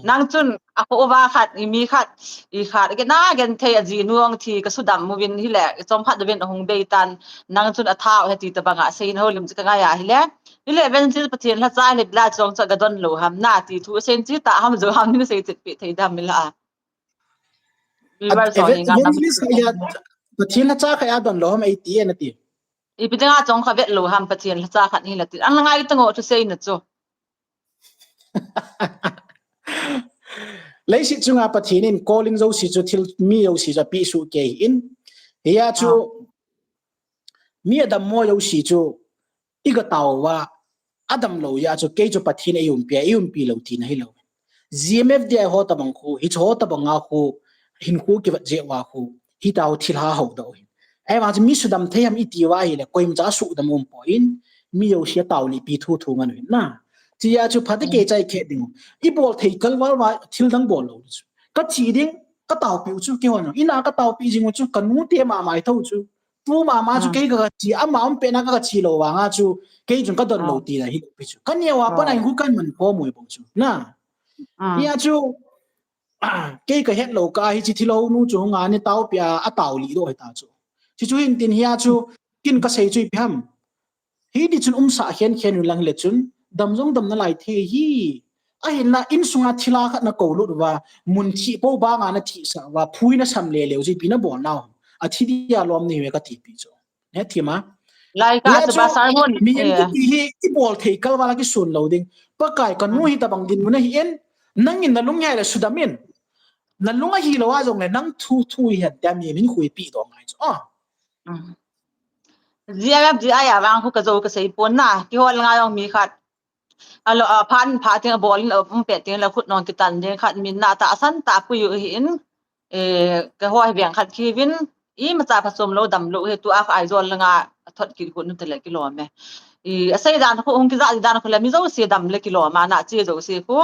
Nang chun akho uva khat, i mi khat, i khat, a gen a gen thei a jinu ang thi ka sudam uvin hile, chomkhat uvin ahung bei tan, nang chun atha u ahi ti tobang a sei in ho lim chu ka ngai ahile. Hile evangelist Pathen lhacha hile bila chong chu aga don lou ham na ti thu asei in chi ta ham jo ham ni sei chet pi thei dam mi la. Evangelist khat a Pathen lhacha khat a don lou ham ei ti e na ti. Ipi dinga chong kha vet lou ham Pathen lhacha khat hile ti. Ang la ngai ta ngo chu sei na chu. Leiset chunga Pathen in calling jouse chu thil mi jouse chu api soh kei in. Hia chu mi adammo jouse chu iga tao uva, adamlou jeh a chu kei chu Pathen eiumpi a, eiumpi lou tina hilou. G M F D I ho tobang khu, hiche ho tobang a khu, hinkho kivat jeh uva khu, hitao thilha ho doh hin. Ahivang chu mi sudam thei ham iti uva ahile, koima cha sudam um poi, mi jouse a taolih pi thu thu ngan u hin na. Chia chu phat a kei chai khe ding u. Ibol thei kalval uva thil dang bol lou chu. Ka thi ding, ka taopi u chu, kei hon. Ina ka taopi jing u chu, ka nute mama i tho chu. Tu mama chu kei ka, ka thi, ama um pet na ka, ka thi lou vang a chu, kei chun ka don lou ti la hi pi chu. Ka neo a pat a hinkho ka man khom u bou chu. Na. Hia chu, kei ka het lou ka hiche thilha nu chu hung a ni taopi a, ataolih doh hi ta chu. Hichu hin tin hia chu, kin ka sei chu ipi ham. Hiti chun umsah khen khen u lang le chun, dam jong dam nalai thei hi. Ahinla insunga thilha khat na ko lut uva, mun thi po banga na thi sa uva, phui na sam le leu ji ipi na bol nau. Athi dia lom nei ve ka ti pi chu. He thi ma. Lai ka chu ba sermon. Mi in ti hi ibol thei kalval a kisun lou ding. Pakai ka nu hi tobang dinmun ahi in, nangin na lung ngai le sudam in. Na lung ahilou a jong le nang thu thu hi hen tia mi min khui pi doh ngai chu. Ah. G M F D I a vang khu ka jo ka sei pon na, kihol ngai jong mi khat. Alo, a phan pha ting a bol in, um pet ting la khut nong kitan ding khat min na tahsan ta pui u hi in, eh, ka hoi veng khat khi vin, imacha phachom lou dam lou hi tu a kha Aizawl langa thot kit khu nu te le kilom e. I, asei dan khu, hung kija dan khu le mi jouse dam le kilom a na che jouse khu.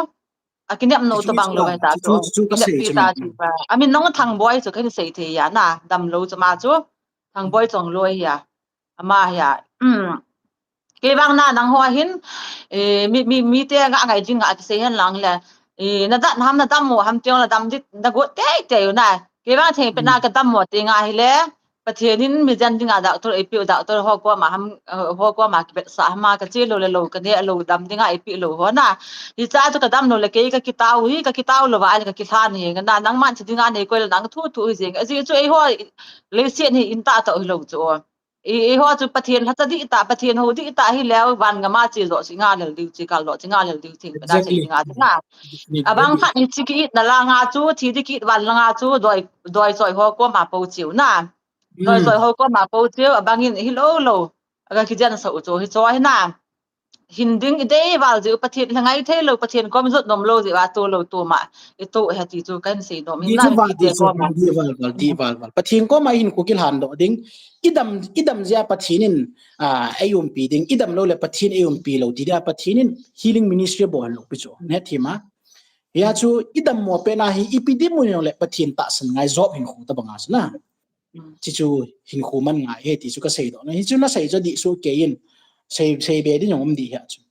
Akinep nou tobang lou heta chu. Kinep pi ta chu pa. Amin nong Thangboi chu kahin sei thei a na, damlou chu ama chu. Thangboi Chongloi hi a. Ama hi a. Um. Kei vang na nangho hin, eh, mi, mi, mite nga ngai jing nga kisei hen lang le. Eh, na dam ham, na dam mo ham tiang la dam dit, na got tei tei u na. Kei vang thei pe na ka dam mo te nga hi le. Pathen in mi jen dinga doctor eipeh u, doctor ho koma ham, eh, ho koma kibetsah hama, kache lou le lou, kaneh lou, dam dinga eipeh lou ho na. Hiche chu kadam lou le kei kakitao hi, kakitao lou va le kakilhan hi, na nangman che dinga neikoi le nang thu thu hi jeng. Ajeh chu eiho leiset hi in tah tah hilou chu. I, eiho chu Pathen lhacha dihtah, Pathen hou dihtah hileh, van gama che joh chu inga lel diu, che kal joh chu inga lel diu, thing pada che dinga chu na. Abang khat hiche ki-itna langa chu, thi ding ki-it val langa chu, doi, doi choi ho koma pou cheu na. Doi choi ho koma pou cheu, abang in hilou lou. Aga kijen sah u chu, hiche hi na. Hin ding idei val jeh u, Pathen lhangai thei lou, Pathen kom jot nom lou jeh uva, tou lou tou ma. Itou he ti chu kahin sei nom in na, Pathen koma ihinkho kilhan doh ding. Idam, idam jeh a Pathen in, ah, eiumpi ding. Idam lou le Pathen eiumpi lou ti dia Pathen in healing ministry bol lou pi chu. Neh thim a. Hia chu idam mo pen a hi ipi dimun jong le Pathen tahsan ngai Job hinkho tabang a chu na. Chuchu hinkho man ngai he ti chu kasei doh na. Hichu nasei chu dih soh kei in. Sei, sei be ding jong um dih hia chu.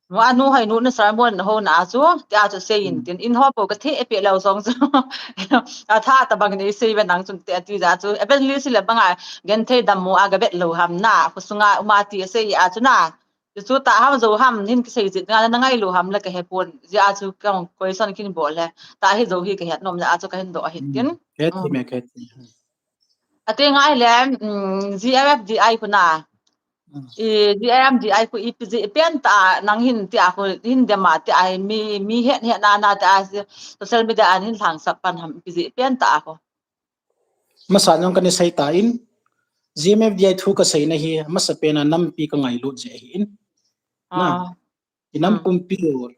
Mo anu hoi nu na sermon na ho na chu, tia chu sei in tin, in ho po katheh peh lou jong chu. Atha tabang nei sei ve nang chun tia ti ja chu. Evangelist le banga genthei dammo a gavet lou ham na, khosunga uma ti sei a chu na. Chuchu tah ham jou ham, hin kisei jit nga na ngai lou ham le kahe pon. Jeh a chu kong question kin bol le. Tah hi jou hi kahet nom jeh a chu kahin doh ahi tin. Ati ngai le, mm, G M F D I khu na. I G M F D I khu ipi jeh pen tah nang hin tia khu hin dem a tia mi, mi het het na na tia social media an hin lhangsap pan ham ipi jeh pen tah khu. Masa jong kana sei tan, G M F D I thu kasei na hi, masa pen a nampi kangailut jeh ahin. Na. I nam pumpi u,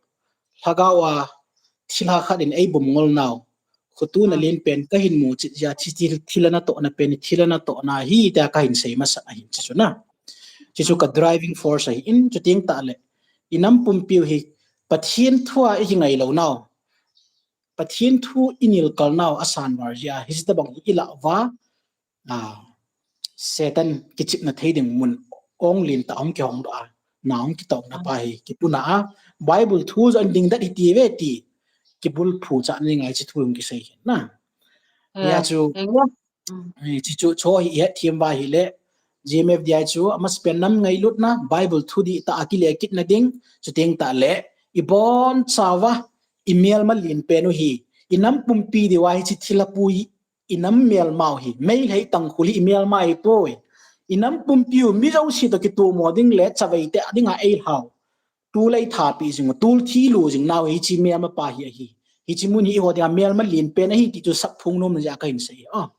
lhagao a, thilha khat in eibum ngol nau. Khotuna len pen kahin mu chit jeh a, thi, thi, thilha natohna pen, thilha natohna hi, tia kahin sei masa ahin, chuchu na. Chuchu ka driving force ahin, chuteng tah le. I nam pumpi u hi, Pathen thu a ikingai lou nau. Pathen thu inilkal nau asan val jeh a, hiche tabang hi ilah uva, a, Satan kichepna thei ding mun ong lentah hung kihong doh a, na hung kitona pa hi kipuna a, Bible thu jong ding dat hiti ve ti, kibulphu chah ni ngai chi thu hung kisei hi na. Hia chu, eh, chuchu cho hi ihet them uva ahile, G M F D I chu, amasapen nam ngailutna, Bible thu dihtah a kile kitna ding, chuteng tah le, ibonchauva, imelma len pen u hi, inam pumpi diuva hiche thilha pu hi, inam melmau hi, Meitei Tangkhul hi imelma ahipoi. Inam pumpiu, mi jouse toh kitomo ding le, chavei tah dinga eilhau. Tul eithapi jing u, tul thilu jing nau hiche melma pa hi ahi. Hiche mun hi eiho dinga melma len pen ahi ti chu sapphong nomna jeh a kahin sei. Ah.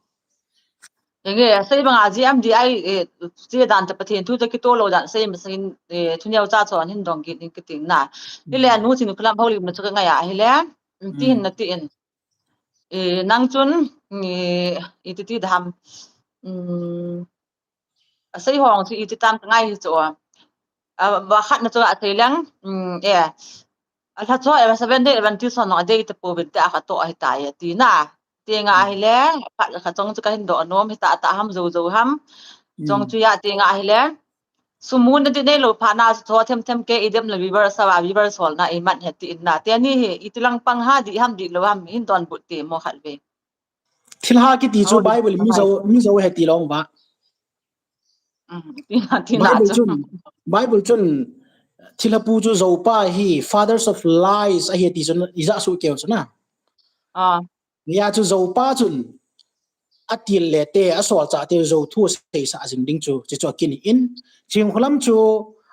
Enge, sei banga G M D I, eh, che dan tah Pathen thu toh kitoh lou dan sei masangin, eh, thuneocha chon hin dong kit in kiting na. Hile anu Chinkholam houlimna chu kangai a ahile, mm, ti hin nati in. Eh, nang chun, eh, iti ti dam, mm, asei hong chu iti tam kangai hi chu. A, ba khat na chu asei leng, mm, eh, alha chu, eh, Seventh Day Adventist hon adei tapouvin tia katoh ahitai, ati na. Tenga ahile, khat, khat chong chu kahin doh nom, hitah tah ham, jou jou ham. Chong chu ya tenga ahile, sum muna ding neilou phat na, chu tho them them kei idem le viewers a, viewers holna iman he ti in na. Tia ni hi, iti lang pang ha, dih ham, dihlou ham, hin donbut te mo khatvei. Thilha kiti chu Bible mi jou, mi jou he ti lou va. Mm, tina, tina Bible chu. Chun, Bible chun, thilha pu chu joupa hi, fathers of lies ahi ti chun, ija su keu chu na. Ah. Nia chu joupa chun, atil le te, asolchah te, jou thu seisah jing ding chu, chuchu akin in. Chinkholam chu,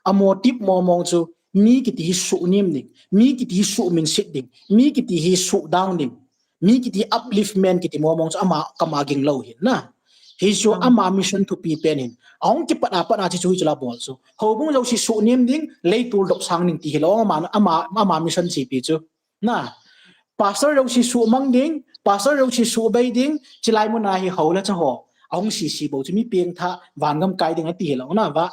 a motive momong chu, mi kiti hi suhnem ding, mi kiti hi suhminset ding, mi kiti hi suhdown ding, mi kiti upliftment kiti momong chu ama kama ging lou hin na. Hichu ama mission thupi pen hin. Ahung kipat a pat a chu hichu la bol chu. Houbung jouse suhnem ding, leitol dopsang ding ti hilou ama, ama, ama mission chipi chu. Na, pastor jouse suhmang ding, pastor jouse suhbei ding, chilai muna hi hou le cha ho. Ahung sisi bou chu mi pengthah, vangam kai ding ati hilou na va.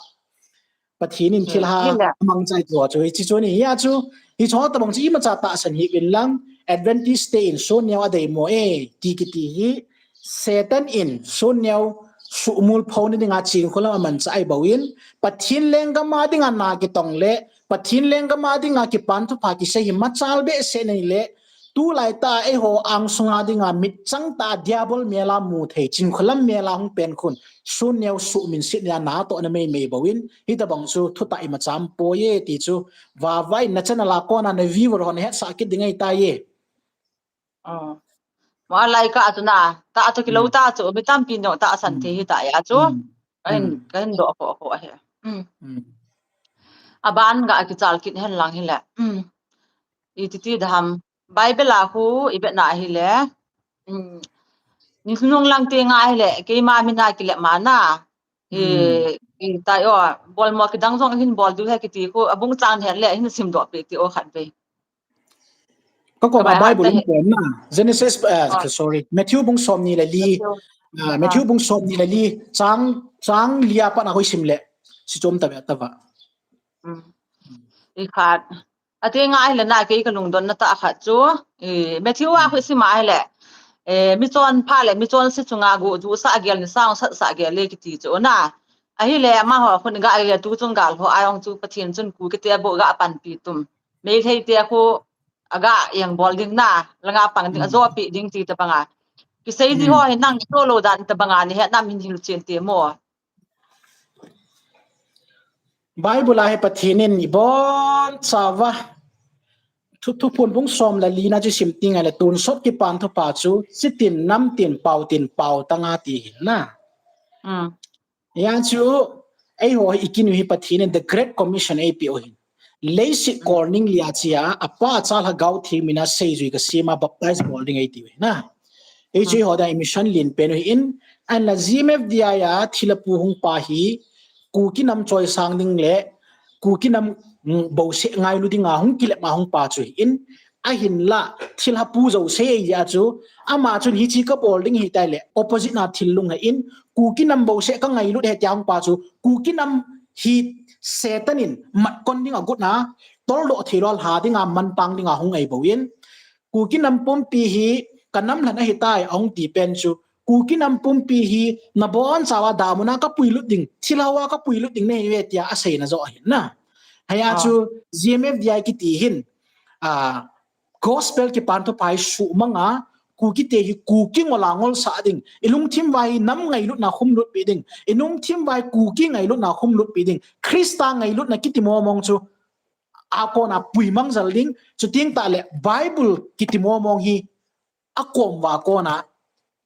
Pathen in thilha amangchai tua chu, hiche chu ni, hia chu, hiche ho tabang chu imacha tahsan hih uvin lang, Adventist te in sonneo adeimo e, ti kiti hi, Satan in sonneo suhmulphouna dinga Chinkholam amanchah ahi bou in, Pathen lenggam a dinga na kitong le, Pathen lenggam a dinga kipan thupha kisei hi machal behseh in ahile, Tulai ta eiho angsunga dinga mitchang ta diabol mela mu thei, chinkholam mela hung pen khun, sun neo su min sit nia na to na mei mei bou in, hitabang chu thuta ima cham poi e ti chu, va vai na channel a kona na viewer hon hetsah kit ding ahi tai e. Ma lai ka chu na, ta chu kilo ta chu, mi tampi no ta san thei hi ta ya chu. Kahin, kahin do ko ko he. Aban ga kichal kit hen lang hile. Iti ti dam. Bible a khu i bet na hile. Ni nung lang te nga hile. Keima mina kile mana. I, i tai o. Bol mo kidang jong hin bol du he kiti khu. Abung chang he le hin sim do pe ti o khat ve. Ka ko Bible in pon na. Genesis, uh, sorry. Matthew bung som ni le li. Uh, Matthew bung som ni le li. Chang, chang lia pa na hoi sim le. Si chom ta ve ta va. I khat. Ati nga ai le na kei ka lungdon na ta khat chu. I Matthew a khu sim ai le. E, mi chon pha le, mi chon si chunga gu, du sa gel ni sang sat sa gel le kiti chu na. Ahile, ama ho khun ga ai le tu chung gal ho ai ong chu Pathian chun ku kite bo ga pan pi tum. Mei thei te khu aga yang bol ding na, langa pang ding, ajo pi ding ti ta banga. Kisei di ho hi nang to lo dan ta banga ni he nam hin hil chen te mo. Bible a he Pathian in i bon chava. Thu, Thuphon bung som le li na chu sim ting a le tun sot kipan thupha chu, sitin, namtin, pautin, pau tanga ti hin na. Ya chu, eiho hi i kinu hi Pathian in the Great Commission ei pe u hin. Leiset kol ning lia chia, apa cha lhagao theng mina seijui ka sema baptize bol ding ei ti u hin na. Ei chu eiho da mission lin pen u hin, an la G M F D I a thilha pu hung pa hi, Kuki nam choi sang ding le, Kuki nam, mm, bo se ngailu ding a hung kile ma hung pa chu hin, ahinla, thilha pu jo se ei ya chu, ama chun hichi ka bol ding hi tai le, opposite na thil lung ha in, Kuki nam bo se ka ngailut he tia hung pa chu, Kuki nam hi Satan in mat kon ding a gut na, tol do thei lo lha ding a man pang ding a hung ei bo in, Kuki nam pumpi hi ka nam lhan ahi tai a hung ti pen chu, Kuki nam pumpi hi na bon chawa damuna ka puilut ding, thilhawa ka puilut ding nei ve tia a seina jo ahin na. Haya chu G M F D I kiti hin, a, gospel kipan thupha hi sumanga, Kuki te hi Kuki ngol a ngol sa ding, i lungthim vai nam ngailutna khum lut pi ding, i lungthim vai Kuki ngailutna khum lut pi ding, Krista ngailutna kiti momong chu a kona pui mang jal ding, chuting ta le Bible kiti momong hi a kom va kona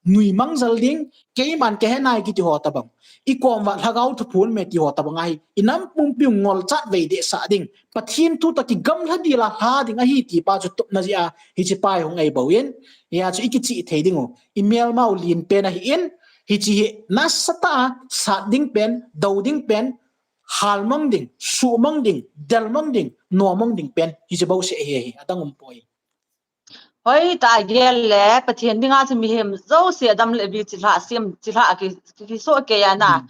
nui mang jal ding, keiman ke he nai kiti ho ta bang. I kom va lhagao thuphon me ti ho ta bang ahi. I nam pumpi ngol chat vei de sa ding. Pathian thu ta ki gam lha di la lha ding ahi ti pa chu tup na ji a hichi pai hung ei bo in. Ya chu i kichi thei ding u. I mel mau lin pen ahi in. Hichi hi na sa ta sat ding pen, do ding pen, hal mang ding, su mang ding, del mang ding, no mang ding pen. Hichi bo se he he. Adang um poi. Hoi ta gel le, Pathian dinga chu mihem jouse adam le bi chilha siam chilha ki ki so ke ya na.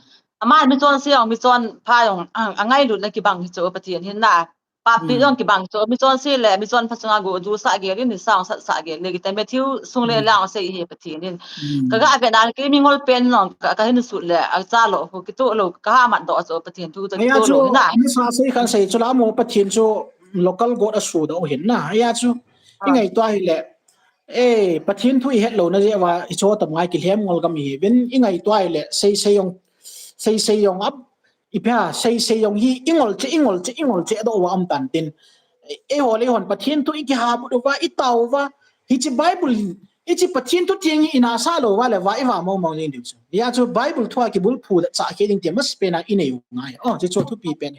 Ama mi chon siam mi chon pha jong a ngailut na kibang hi chu Pathian hin na. Pa pi jong kibang chu mi chon si le mi chon pha chunga gu du sa gel in sang sat sa gel le kita Matthew sung le lang se hi Pathian hin. Ka ga ve na ki mi ngol pen jong ka hin su le a cha lo hu ki to lo ka ha man do chu Pathian thu ta ki to lo na. Ni sa sei kan sei chu la mo Pathian chu local god a su do hin na. Ya chu I ngaito a hile, eh, Pathian thu i het lo na jeh uva, i cho tam ngai kilhem ngol gam i hi uvin, i ngaito a hile, sei sei jong, sei sei jong ap, i pia, sei sei jong hi, i ngol che, i ngol che, i ngol che, do uva um tan tin. Eiho le hon, Pathian thu i kiha but uva, i tao uva, hichi Bible, hichi Pathian thu thiang hi i na sa lo uva le uva, i va mong mong jing diu chu. Ya chu Bible thu a kibulphu da cha khe ding ti mas pen a i nei u ngai. Oh, chu chu thupi pen.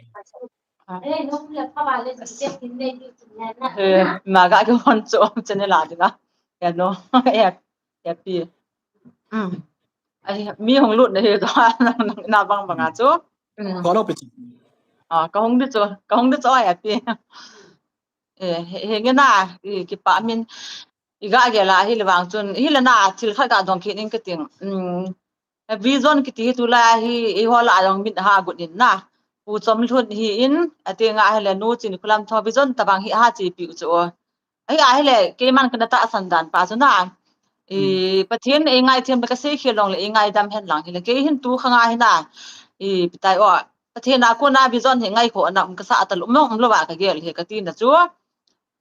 He, ma ga ke hon cho channel a dinga. Ya no. Ya, ya pi. Mm. Ai, mi hong lut na he to na bang bang a cho. Mm. Ko lo pi. Ah, ka hong di cho, ka hong di cho ya pi. Eh, he, he nge na, i, kipa min. I ga gel a hi le vang chun, hi le na, thil khat ga dong kit ning ka ting. Mm. Vision kiti hi tulai hi, eiho la jong mit ha gut in na. Pu Chomlhun hi in, ati nga hi le nu Chinkholam tho vision tabang hi ha chi piu chu. Ahi a hi le, keiman kana tahsan dan pa chu na. I, Pathian ei ngaithem le ka sei khel long le ei ngaidam hen lang hi le, kei hin tu khang a hi na. I, pi tai o. Pathian a kona vision hi ngai kho na, um ka sa ta lum, um lo va ka gel hi ka ti na chu.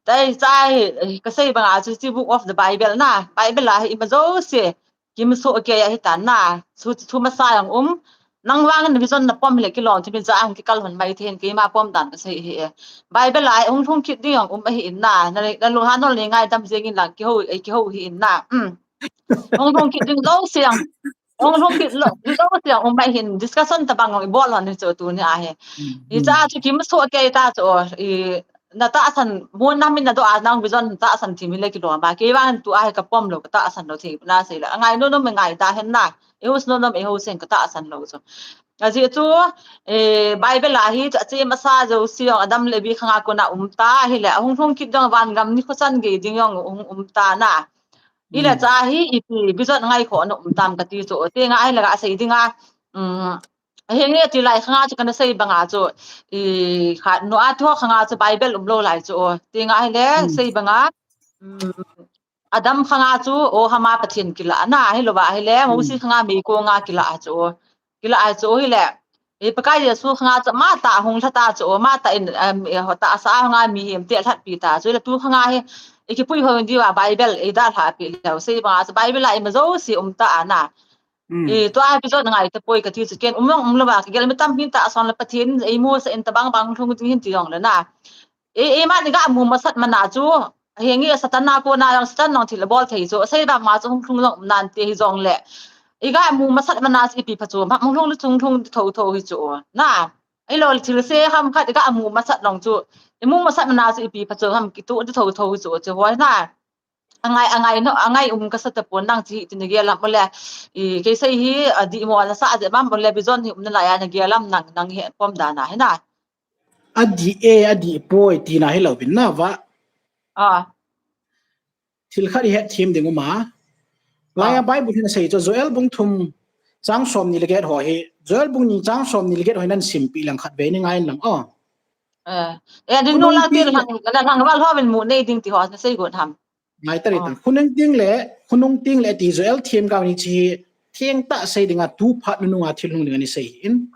Chai, chai, eh, kasei banga chu, hiche book of the Bible na. Bible a hi ima jouse kimsoh kei ahitan na. Chu, chu masa jong um. Nang vang in vision napom hile kilom thim in cha ahung kikal hon mai thei in, keima pom dan kasei hi e. Bible a hi hung lhung kit ding jong um ahi in na. Na, nalunghan nol nei ngaidam jeng in lang, kihou, eh, kihou hih in na. Um. Hung lhung kit ding jouse jong. Hung lhung kit lou, jouse jong um ahi in, discussion tabang jong ibol hon hichu tuni a hi. Hicha chu kimsoh kei ta chu, i, natahsan, mun nam in nadoh a nang vision natahsan thim hile kilom a. Kei vang tua hi kapom lou, katahsan lou thei na sei le. Angai nom nom ngaita hen na. Ihou nom nom ihou sen katahsan lou chu. Ajeh chu, eh, Bible a hi chu ache masa jouse jong Adam le Evi khanga kona um ta hile. Ahung lhung kit jong vangam nikho chan gei ding jong hung um ta na. Hile cha hi ipi vision ngaikhoh nom tam kati chu. Tenga hile kasei dinga, um, henge tilai khanga chu kana sei banga chu, i, khat nu a thu khanga chu Bible umlou lai chu. Tenga hile sei banga, um, Adam khanga chu, o, hama Pathen kilah na, hilouva hile Mosi khanga meikonga kilah chu. Kilah chu hile. I, Pakai Jesu khanga chu matah hung lha ta chu, matah in, um, i, tahsa a hunga mihem te lhatpi ta chu. Hile tu khanga hi, i, kipui hou diuva Bible eidalhah pi leu. Sei banga chu Bible a ima jouse um ta a na. I, tua hi vision ngai tapoi kati chu ken um jong umlouva, kagel mi tampi tahsan le Pathen eimusah in tabang bang lhung ding hin ti jong le na. E, eiman iga mu masat mana chu, henge Satan a kona jong Satan jong thil abol thei chu, asei banga chu hung lhung jong um nante hijongle. Iga mu masat mana chu ipi phachom ham, hung lhung le chung lhung thotho hi chu. Na, ahilou le thilse ham khat iga mu masat jong chu, imu masat mana chu ipi phachom ham, kitoh thotho hi chu, chu hoi na. Angai, angai no, angai um kasa tapon nang chi ti nagel am le. I, kei sei hi, adih mo nasa jep am le vision hi um nalai a nagel am nang, nang hi pom dan a hi na. Adih e, adih poi, tina hilou vin na va. Ah. Thil khat ihet them ding uma. Lai a Bible hin asei chu Joel bung thum chang som ni le get ho hi. Joel bung ni chang som ni le get ho hi nan simpi lang khat vei ni ngai lang o. Eh, eh, din nu lang ti lang, lang val ho vin mu nei ding ti ho na sei gon ham. Ngai tari tan. Khonung ting le, khonung ting le ti Joel themgao ni chi thengtah sei dinga tu phat nunung a thil hung ding ani sei hin.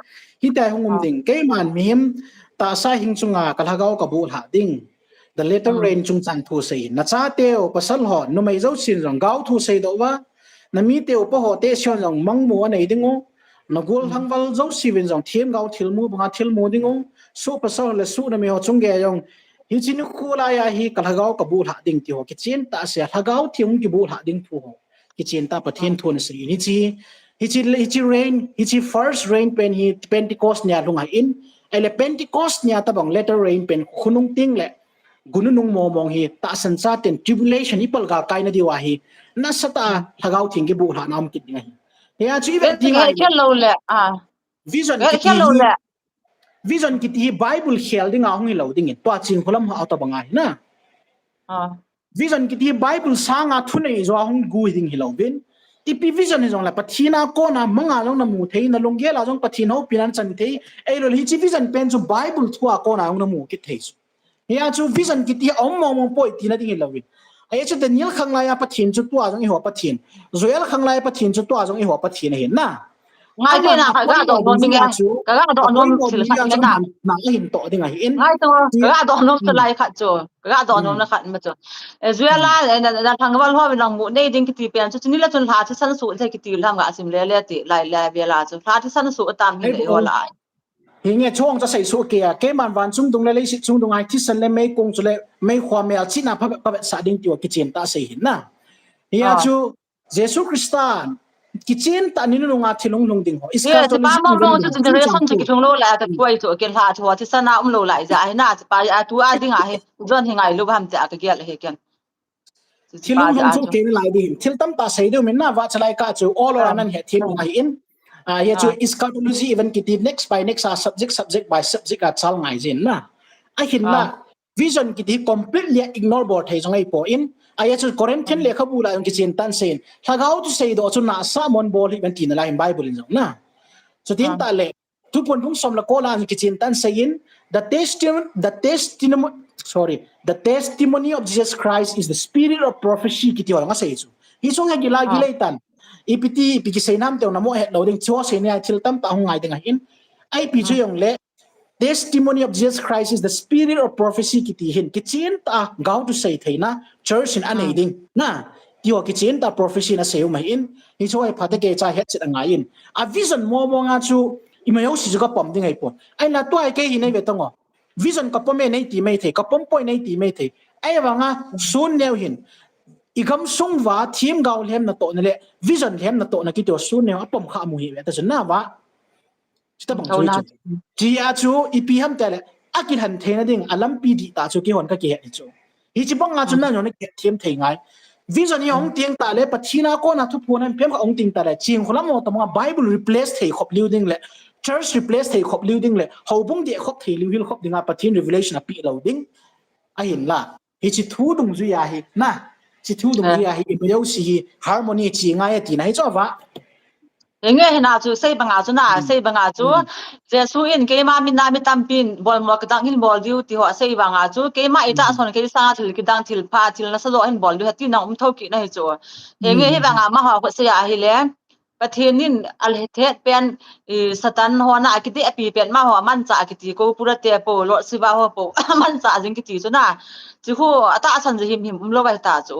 Hitia hung um ding. Keiman mihem tahsa hing chunga ka lhagao ka bulhah ding. The latter rain chungchang thu sei hin. Nachateu pasal ho, numei jousen jong gao thu seidoh uva. Namiteu pa ho te sion jong mangmu anei ding u. Nagol lhangval jouse vin jong themgao thilmu banga thilmu ding u. Soh pasal le soh numei ho chung gei jong. Hiche nikho lai a hi ka lhagao ka bulhah ding ti ho. Kichen tah se lhagao theng hung kibulhah ding thu ho. Kichen tah Pathen thu ana sei in hiche, hiche, hiche rain, hiche first rain pen hi Pentecost nia lhung ahin. Ahile Pentecost nia tabang latter rain pen khonung ting le gun nunung mong mong hi tahsan chaten tribulation ipal galkai na diu ahi. Nasatah a lhagao theng kibulhahna um kit ding ahi. Hia chu ivet ding ahi. Khel lou le, ah. Vision kiti hi, vision kiti hi Bible khel dinga hung hilou dingin. Tua ching khulam ha tabang ahi na. Ah. Vision kiti hi Bible sanga thunei jo a hung gui ding hilou vin. Ipi vision hijongle Pathen a kona manga jong namu thei, nalunggel a jong Pathen houpina nachan thei. Ahilou le hiche vision pen chu Bible thu a kona jong namu kit thei chu. Hia chu vision kiti hi aum mong mong poi tina ding hilou vin. Ahia chu Daniel khanglai a Pathen chu tua jong eiho Pathen. Joel khanglai a Pathen chu tua jong eiho Pathen ahin na. Ngai te na, ka ga doh nom ding a chu, ka ga doh nom thil khat na. Na ahin toh ding ahin. Ngai to, ka ga doh nom thil lai khat chu. Ka ga doh nom na khat ma chu. Eh, Joel a, eh, na, na thangval ho vin lang mu nei ding kiti pen chu, chuni la chun lha thisan suh thei kiti lam ga sim le le ti, lai le ve la chu. Lha thisan suh tam hi le ho lai. Hinge chong cha sei suh kei a, keiman van chung dung le leiset chung dung a hi thisan le meikong chu le meikhu a melchihna pha, pha vetsah ding ti u kichen tah sei hin na. Hia chu, Jesu Christa kichen tah ni nunung a thil hung lhung ding ho. Yes, pa mong mong chu generation chu kilhung lou lai a ka tuai chu, kilha chu thisan a um lou lai ja ahi na, pa a tu a ding ahi, John hi ngai lou ham ti a ka gel ahi ken. Thil hung lhung chu kei nalai ding. Thil tamtah sei ding um in na va chalai ka chu all or none het thil ngai in. Ah, hia chu eschatology event kiti next by next a subject, subject by subject a chal ngai jin na. Ahin la. Vision kiti hi completely ignore bol thei jong ahipoi. Ahia chu Corinthian lekhabu lah jong kichen tah in asei in. Lhagao thusei doh chu nasa mon bol hih in tina lai in Bible in jong na. Chuti tah le, Thuphon bung som le ko lah jong kichen tah in asei in. The testimony, the testimony, sorry, the testimony of Jesus Christ is the spirit of prophecy kiti ho jong asei chu. Hiche jong hi gilai gilai tan. Ipi ti, ipi kisei nam teu namo het lou ding chu asei ni a thil tamtah hung ngai ding ahin. Ipi chu jong le, Testimony of Jesus Christ is the spirit of prophecy kiti hin, kichen tah a gao thu sei theina church in anei ding na, ti ho kichen tah a prophecy in asei u ahin, hiche ho hi phatecha hetchet angaiyin. A vision mong mong a chu ima jouse chu kapom ding ahipon. Ahinla tua hi kei hi nei ve tang o. Vision kapom e nei ti maithei, kapom poi nei ti maithei. Ahivanga sun neo hin, i gamsung uva themgao lhemna tohna le vision lhemna tohna kiti ho sun neo apom kha mu hi ve ta chu na va. Chuti bang chu chu. Tia chu ipi ham tile, akilhen theina ding a lampi dihtah chu keihon kakihet hi chu. Hiche banga chu nangho nakihet them thei ngai. Vision hi ahung teng tah le, Pathen a kona thuphon a ipi ham khat ahung teng tah le, cheng kholam ho tobang a Bible replace thei khop lheh ding le, church replace thei khop lheh ding le, houbung deh khop thei lheh hil khop dinga Pathen revelation apeh lou ding. Ahinla, hiche thu dungjuia hi na, hiche thu dungjuia hi ima jouse hi harmony che ngai atina hi chu va. Henge, hina chu sei banga chu na, sei banga chu Jesu in keima mina mi tampin bolmo kidang hin bol diu ti ho asei vanga chu, keima itahsan kei sanga thil kidang, thil pha, thil nasa joh hin bol diu ahi ti nang um thou kit na hi chu. Henge, hivanga amaho khotseh ahile, Pathen in ahethet pen, Satan ho na akidehpi pen, amaho amanchah kiti, Kawl Purate po, Lord Shiva ho po amanchah jing kiti chu na. Chu khu atahsan jing himhim umlou ahi ta chu.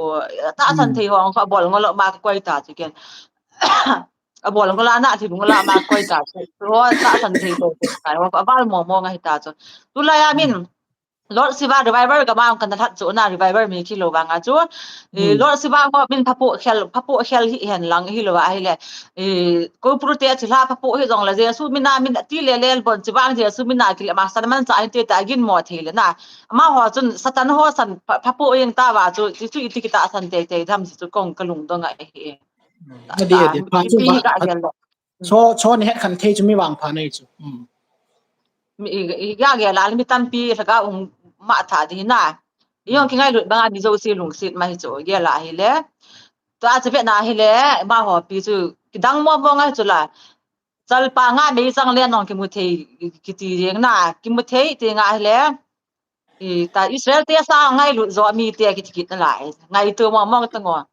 Atahsan thei ho kho abol ngol lou ma kakoi ta chu ken. Abol ngol a na, athi ngol a ma kakoi ta chu. Ho tahsan thei to, aval mong mong ahi ta chu. Tulai a min Lord Shiva revival gam a kana lhat chu na, revival mi kilou vanga chu. Lord Shiva ho min phapoh khel, phapoh khel hihen lang hilou ahile, Kawl Purate a thilha phapoh hi jongle Jesu mina min ati le lel bon chu vang Jesu mina kile ma Satan manchah hinte tia ginmo thei le na. Amaho chun Satan ho san phapoh jeng tauva chu, chu iti kitahsan teitei dam chu kong kalungdong ahi. Adi, adi. Pha chu, pha chu. Cho, cho nahet khen thei chu mi vangpha nahi chu. Mi, i, i, ya gel a le mi tampi lhagao um ma tha di na. I jong kingailut banga mi jouse lungset ma hi chu gel a hile. Tua chu vetna hile, amaho pi chu kidang mong mong ahi chu la. Chalpang a meichang le nong kimu thei kiti jeng na, kimu thei ti nga hile. Ita Israel te sanga ngailut jo mite kiti kit nalai. Ngaito mong mong tang o.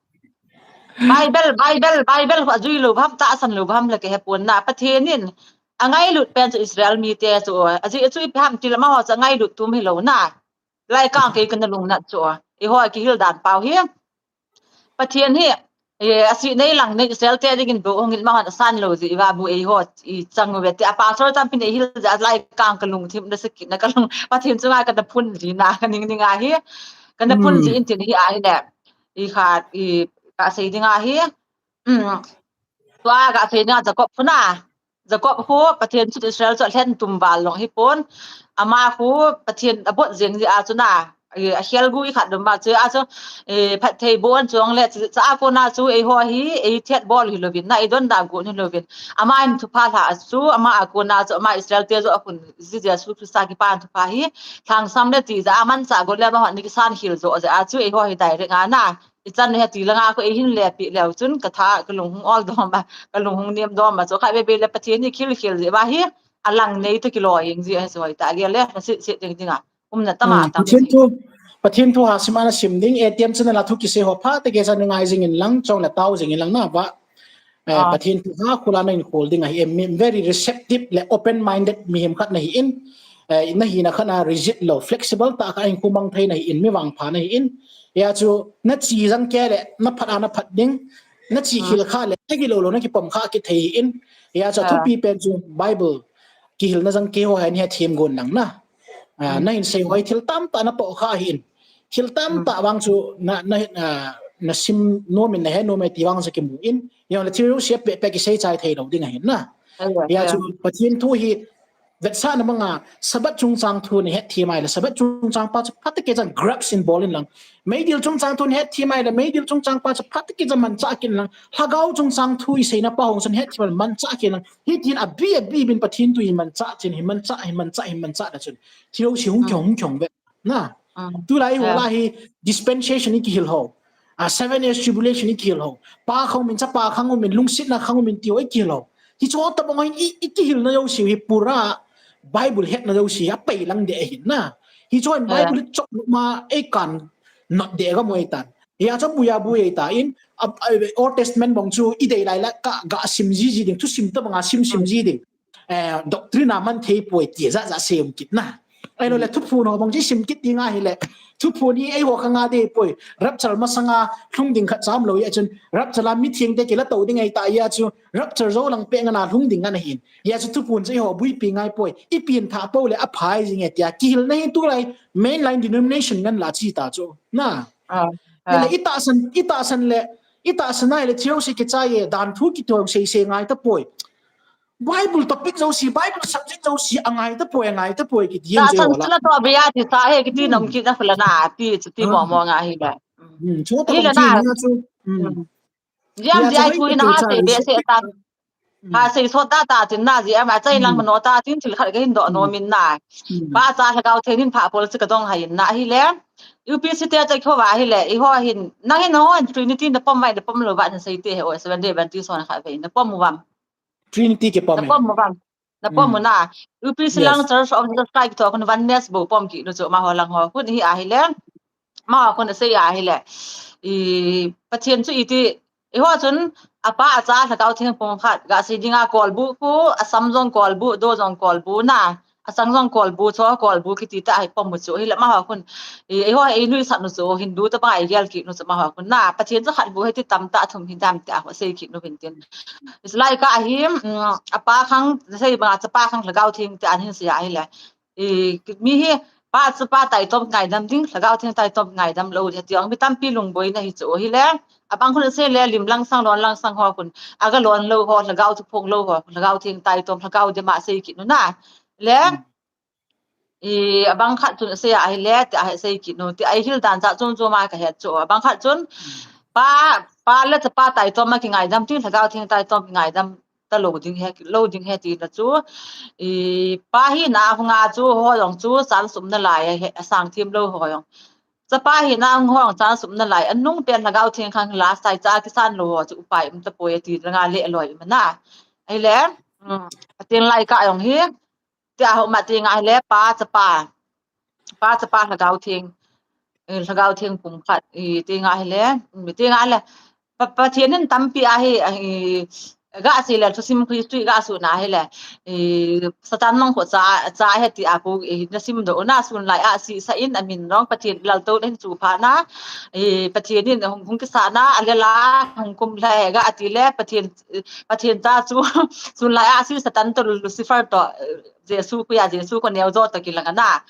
Bible, Bible, Bible khu ajui lou ham, tahsan lou ham le kihepon na. Pathen in angailut pen chu Israel mite chu. Ajeh chu ipi ham tile amaho chu angailut tum hilou na. Laikang kei kana lungnat chu. Eiho kihil dan pau hi. Pathen hi, eh, asei nei lang nei Israel te dingin bou hung in ma hon asan lou ji, i va bu eiho, i chang ve te, a pastor tampin eihil ja, laikang kalungthim na sakit na kalung, Pathen chunga kana phun ji na, kaning ning ahi, kana phun ji in tin hi ahi le, i khat, i kasei ding ahi, um, tua kasei na Jacob phun a, Jacob khu Pathen chu Israel chu alhen tum val long hipon. Ama khu Pathen abot jeng jeh a chu na, eh, akhel gu i khat dom ma chu a chu, eh, phatthei bon chuang le chu a kona chu eiho hi eithet bol hilouvin na, eidonda gu hilouvin. Ama in thupha lha a chu, ama a kona chu, ama Israel te joh a khun ji Jesu Christa kipa in thupha hi lhangsam le ti jeh a manchah got le ama hon ni kisan khel joh jeh a chu eiho hi direct a na. I chan he ti langa khu eihin lepi leu chun katha kalung hung ol dom a, kalung hung nem dom a chu kha be be le Pathen hi khel khel jeh uva hi alang nei to kilo jeng jeh a chu hoi ta gel le, na sit sit ding ding a. Umna tama tam. Pathen thu, Pathen thu ha sim ana sim ding, A T M channel a thu kisei ho pha te ke sa ngai jing in lang, chong le tao jing in lang na va. Eh, Pathen thu ha khula na in khol ding ahi, em, very receptive le open minded mihem khat nahi in, eh, nahi na khat na rigid lou, flexible tah khat in khumang thei nahi in, mi vangpha nahi in. Hia chu na chi jang kei le, na phat a na phat ding, na chi khel kha le, na kilou lou, na kipom kha kithei in. Hia chu thupi pen chu Bible kihilna jang kei ho hin hethem gon lang na. Ah, na hin sei ho hi thil tamtah na toh kha ahi in. Thil tamtah vang chu na, na, na, na sim nom in na he nom e ti vang chu kimu in. Jong le thil jouse peh peh kisei chai thei lou ding ahi na. Hia chu Pathen thu hi vetsahna banga Sabbath chungchang thu na hethem a le Sabbath chungchang pa chu phatecha grasp in bol in lang. Meidil chungchang thu na hethem a le Meidil chungchang pa chu phatecha manchah kit in lang. Lhagao chungchang thu i seina pa hung chun hethem a le manchah kit in lang. Hitin abi abi bin Pathen thu hi manchah chin, hi manchah, hi manchah, hi manchah da chun. Thil jouse hung kiong, hung kiong ve. Na. Tulai ho la hi dispensation i kihil ho. A seven years tribulation i kihil ho. Pa khang um in, chapa khang um in, lungsetna khang um in ti ho i kihil ho. Hiche ho tobang in i, i kihilna jouse hi pura Bible hetna jouse hi apei lang deh ahin na. Hiche ho in Bible chop ma ei kan not deh ga mo ei tan. Hia chu buia buia ta in, a, a, Old Testament bang chu i dei lai la ka, ga sim ji ji ding, thusim tobang a sim sim ji ding. eh, doctrine a man thei poi ti jat jat sei um kit na. Ahilou le, thuphon ho bang chu sim kit ding ahile, thuphon hi eiho khang a dei poi. Rapture masanga lhung ding khat cha um lou hia chun, rapture a mithengte kila tou ding ahi ta hia chu, rapture jou lang pet ngan a lhung ding ngan ahin. Hia chu thuphon chu eiho buipi ngai poi. I pengthah pou le aphai jing e tia kihilna hi tulai mainline denomination ngan la chi ta chu. Na. Ah, ah. Le i tahsan, i tahsan le, i tahsan ahile theology kichai e, dan thu kiti ho sei sei ngai ta poi. Bible topic jouse, Bible subject jouse, angai ta poi, angai ta poi, kiti jeng jeng tahsan wala. Sila to bia ti sa he, kiti nom kit na fula na, ti, ti mo mo nga hi le. Hmm, chu to hi le na. Chu, hmm. Jam dia chu ai ku ina ha sei be se ta. Hmm. Ha sei so ta ta tin na ji ama chai lang mano ta tin thil khat ka hin do no min na. Hmm. Pa cha lhagao theng hin pha pol chu ka dong hai na hi le. U P C te cha kho va hi le. I ho hin, nang hin ho hin Trinity na pom vai na pom lou va na sei te he o, Seventh Day Adventist ho na kha ve na pom vam. Trinity kipom e. Na pom mo bang. Na pom mo na. U P C lang Church of Jesus Christ to kun oneness bou pom kit nu chu amaho lang ho. Kun hi ahile. Amaho kun sei ahile. I Pathen chu iti. Eiho chun apa acha lhagao theng pum khat. Ga sei dinga kolbu khu, asam jong kolbu, do jong kolbu na. Asang jong kolbu, cho kolbu kiti ta hi pom mo chu. Hi le amaho kun. I, eiho ei nuisat nu chu, Hindu ta bang a i gel kit nu chu amaho kun na. Pathen chu khat bu hi ti tam ta thum hi dam ta ho sei kit nu vin tin. Is like a hi, mm, apa khang, sei banga chapa khang lhagao theng te an hin sei a hi le. I, mi hi, pa chapa taitom ngaidam ding, lhagao theng taitom ngaidam lou, hiti ang mi tampi lungboina hi chu hi le. Abang khun sei le, lim lang sang, lon lang sang ho khun, aga lon lou ho, lhagao chu phong lou ho, lhagao theng taitom, lhagao dema sei kit nu na. Le, I, abang khat chun asei a hi le, ti a hi sei kit nu, ti a hi hil dan cha chom chom a ka het chu. Abang khat chun, pa, pa le chapa taitom a kingaidam, ti lhagao theng taitom kingaidam ta lou ding he, lou ding he ti na chu. I, pa hina hung a chu, ho jong chu, chan sum na lai, he, asang thim lou ho jong. Chapa hina hung ho jong chan sum na lai, anung pen lhagao theng khang la sai cha kisan lou ho chu, upai um ta poi ti nga le loi ma na. Ai le, mm, atin lai ka jong hi, Tia ho ma ti ngai le pa chapa. Pa chapa lhagao theng. Eh, lhagao theng pum khat. Eh, ti ngai le. Mm, ti ngai le. Pa, Pathen in tampi ahi, ahi, ga sei le, thusim Christian ga su na hi le. Eh, Satan nong ko cha, cha he ti a pu, eh, na sim do na sun lai a si sa in amin nong Pathen lal to len chu pha na. Eh, Pathen in hung, hung kisa na, a le la, hung kum le, ga ti le, Pathen, Pathen cha chu, sun lai a si Satan to Lucifer to, eh, Jesu khu a, Jesu khu neo jo to kilang na.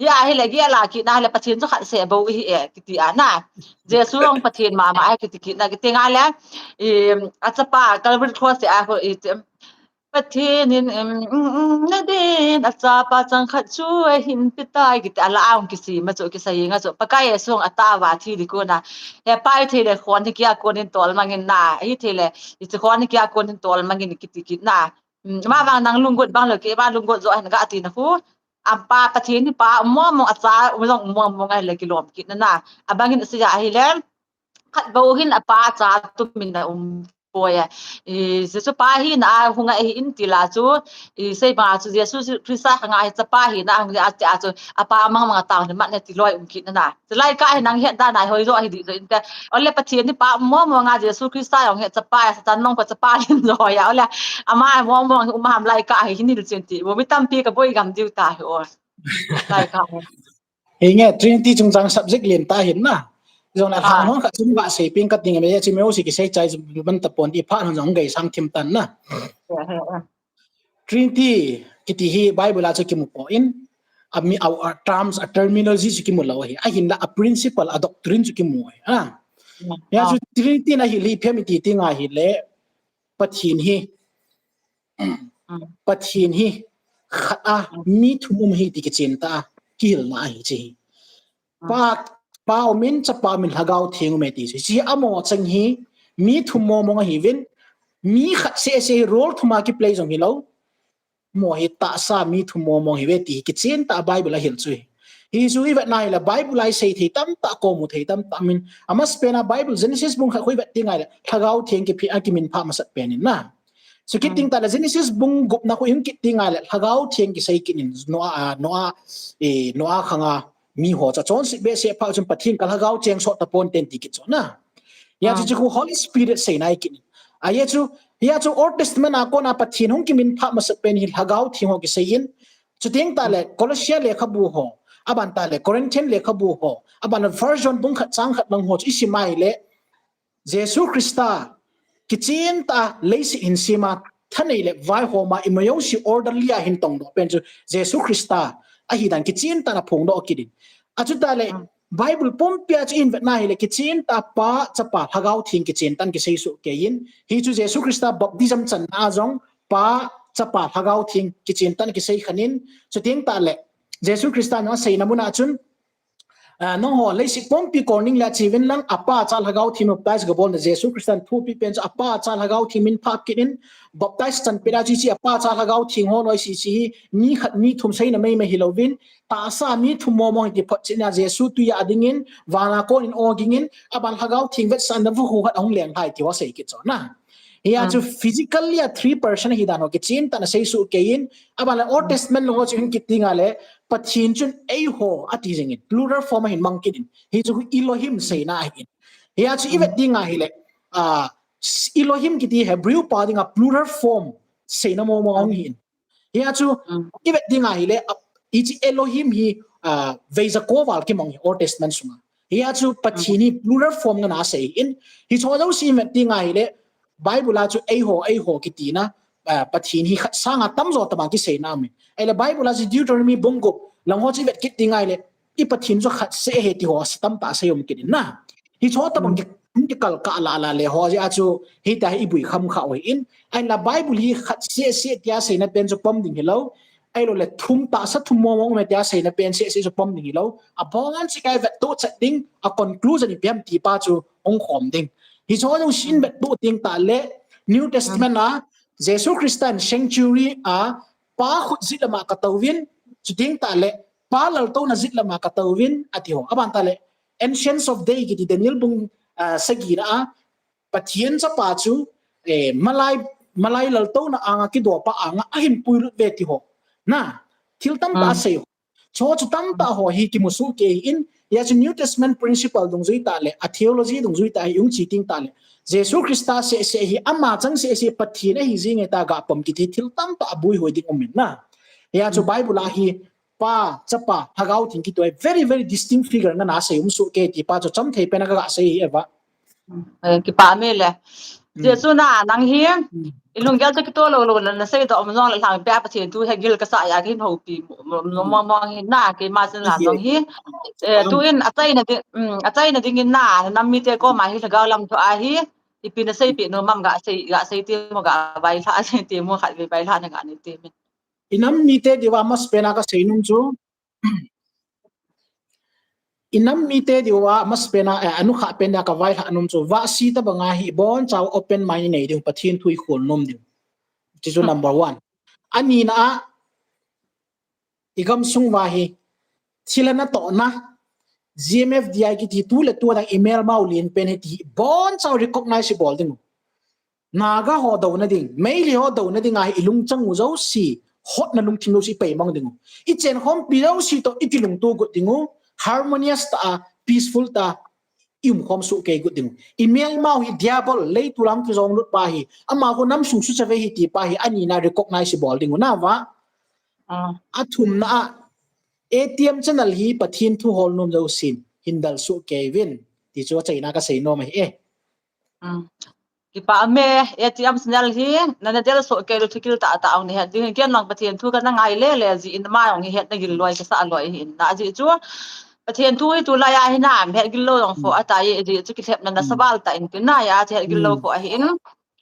Hi a hi le gel a kit na hi le Pathen chu khat seh bou hi e, kiti a na. Jesu jong Pathen mama e kiti kit na, kiti ngai le. I, a chapa Calvary Cross a khu i, Pathen in, em, um, um, na din, a chapa chang khat chu ahin pe tai, kiti a la a hung kisei ma chu, kisei nga chu. Pakai Jesu jong a ta va thi di ko na. He pai thei le khon hi kia kon in tol mangin na. Hi thei le, i chu khon hi kia kon in tol mangin kiti kit na. Mm, ama vang nang lunggot bang lou, keima lunggot jo ahin ga ti na khu. Apa Pathen hi pa um mong mong, acha um jong um mong mong ahi le kilom kit na na. Abang in asei a hi le. Khat bou hin apa cha tumin a um poi a. I, Jesu pa hina hung a hi in ti la chu. I, sei banga chu Jesu Christa khang a hi chapa hina hung a ti a chu. Apa mang mang a tao ni mat ne ti loi um kit na na. Chulai ka hi nang het dan a hoi jo hi di jo in te. Ole Pathen hi pa um mong mong a Jesu Christa jong hi chapa a Satan nong ko chapa lin jo ya. Ole ama mong mong um ham lai ka hi hin il chen ti. Bo mi tampi ka boi gam diu ta hi o. Lai ka. Hi nge Trinity chungchang subject len ta hin na. Jong la ha non kha chun ba sei ping ka ting me chi me o si ki sei chai ban ta pon i pha non jong gei sang thim tan na. Trinity kiti hi Bible a chu kimu poi, a mi, a, a terms, a terminology chu kimu lou hi. Ahinla a principle, a doctrine chu kimu hi. Ha. Ya chu Trinity na hi li phem iti ti ngai hi le Pathen hi. Pathen hi khat a mi thum um hi ti kichen ta a kihilna ahi chi hi. Pa, pa umin, chapa umin, lhagao theng ume ti chu. Chi amo chang hi, mi thum mong mong ahi vin, mi khat seh seh hi role thum a kiplay jong hi lou. Mo hi tahsa mi thum mong mong hi ve ti hi kichen ta Bible a hil chu hi. Hi chu i vet na hi la Bible a i sei thei tam ta, ko mu thei tam ta min. Ama spen a Bible Genesis bung khat khu i vet ti ngai le, lhagao theng kiphi a kimin pha masat pen in na. Chu kit ting ta le Genesis bung gup na khu i hung kit ti ngai le, lhagao theng kisei kit in Noah, a, Noah, e, Noah khang a mi ho cha chonset behseh pha chun Pathen ka lhagao cheng sot ta pon ten ti kit chu na. Ya chu chu khu Holy Spirit sei nai kit in. Ahi chu, hia chu Old Testament a kona Pathen hung kiminphah masat pen hi Lhagao Theng ho kiseiyin. Chuteng tahle Colossian lekhabu ho, aban tahle Corinthian lekhabu ho, aban First John bung khat chang khat lang ho chu isim a ahile, Jesu Christa kichen tah a leiset hin sema, thanei le vaihoma ima jouse orderly a hin tongdoh pen chu Jesu Christa ahidan kichen tah a phongdoh kit in. Achutahle Bible pumpia chu ihin vetna ahile kichen tah a Pa, Chapa, Lhagao Theng kichen tah in kisei soh keiyin. Hichu Jesu Christa baptism channa a jong Pa, Chapa, Lhagao Theng kichen tah in kisei khan in. Chuteng tahle Jesu Christa in aseina mun a chun, ah, nangho leiset pumpi kolning le acheuvin lang, Apa, Cha, Lhagao Theng baptize gabolna Jesu Christa in thupeh pen chu Apa, Cha, Lhagao Theng minphah kit in, baptize chanpet a chu hiche Apa, Cha, Lhagao Theng ho noise hiche hi mi khat mi thum seina meimei hilouvin, tahsa mi thum mong mong hi ti photchetna Jesu twi a dingin, van a konin o gingin, aban Lhagao Theng vetsahna vukhu khat ahung lenglhai ti ho asei kit chu na. Hia chu physically a three person ahidan ho kichen tah in asei soh keiyin, aban le Old Testament lang ho chu hin kit ding ahile, Pathen chun eiho ati jingin, plural form ahin mang kit in. Hichu Elohim seina ahin. Hia chu ivet ding ahile, ah, Elohim kiti Hebrew pa dinga plural form seina mong mong ahin. Hia chu ivet ding ahile, ah, hiche Elohim hi, ah, veija ko val kimang hi Old Testment sunga. Hia chu Pathen hi plural form ngen a asei in, hiche ho jouse ivet ding ahile, Bible a chu eiho, eiho kitina, ah, Pathen hi khat sanga tamjo tobang kiseina aumin. Ahile Bible a chu Deuteronomy bung gup lang ho chu ivet kit ding ahile, i Pathen chu khat seh ahi ti ho asa tamtah asei um kit in na. Hiche ho tobang ki, kikal kah lah lah le ho jeh a chu hitia hi ibui kham kha u ahin. Ahinla Bible hi khat seh seh tia seina pen chu pom ding hilou. Ahiloule thum tahsa thum mong mong ume tia seina pen seh seh chu pom ding hilou. Abon cheh a ivet toh chet ding, a conclusion ipi ham ti pa chu hung khom ding. Hiche ho jouse ihin vet toh ding tahle New Testament a Jesu Christa in sanctuary a Pa khut jet lama katouvin, chuteng tahle Pa laltouna jet lama katouvin ati ho. Aban tahle Ancients of Day kiti Daniel bung, ah, sagina a Pathen Chapa chu, eh, malai, malai laltouna anga kidopa anga ahin puilut uve ti ho. Na, thil tamtah asei ho. Chu chu tamtah ho hi kimu soh kei in, hia chu New Testament principle dungjui tahle, a theology dungjui tah hi hung che ding tahle, Jesu Christa seh seh hi, ama chang seh seh Pathen ahi jing e tia gapom kiti thil tamtah abuihoi ding um in na. Hia chu Bible a hi Pa, Chapa, Lhagao Theng kiti hi very, very distinct figure ngen a asei um soh kei ti pa chu chomthei pen a kaga sei hi eva. Eh, kipah me le. Jesu na nang hi, i lunggel chu kitoh lou lou na, nasei doh um jong le lhangpia Pathen thu hegil kasah a kahin houpi mong mong hi na, keima chun la jong hi. Eh, tuin achaina ding, um, achaina dingin na, nam mite koma hi Lhagao lam thu a hi, ipi naseipeh nom am gasei, gasei temo, gavailhah temo, khatvei vailhahna ganei temo. I nam mite diuva amasapen a kasei nom chu, i nam mite diuva amasapen a, eh, anukhah pen a kavailhah nom chu, vahsi tobang a hi iboncha open mind inei diu, Pathen thu ikhol nom diu. Hichu number one. Anina a, igamsung uva hi thilha natohna, G M F D I kiti tuletu adang imelmau len pen hi ti iboncha recognize ibol diu. Naga ho douna ding, Meitei ho douna dinga hi ilungchang u jouse, hotna lungthim jouse ipeimang diu. Ichenkhompi jouse toh ikilungto got diu, harmonious tah a, peaceful tah a iumkhom soh kei got diu. Imelmau hi Diabol, leitol a kijonglut pa hi, amaho namsung suchavei hi ti pa hi anina recognize ibol diu nava. Athumna a, A T M channel hi Pathen thu hol nom jousen hin del soh kei uvin ti chu achaina kasei nom ahi e. Kipah me, A T M channel hi nana del soh kei u thukil tahtah ong nahet ding, ken jong Pathen thu kana ngai lele jeh in ama jong hi hetna gil loi kasah loi ahin, ajeh chu Pathen thu hi tulai a hi na hetgil lou jong kho atai, ajeh chu kilhepna nasa val tah in tina a chu hetgil lou kho ahin.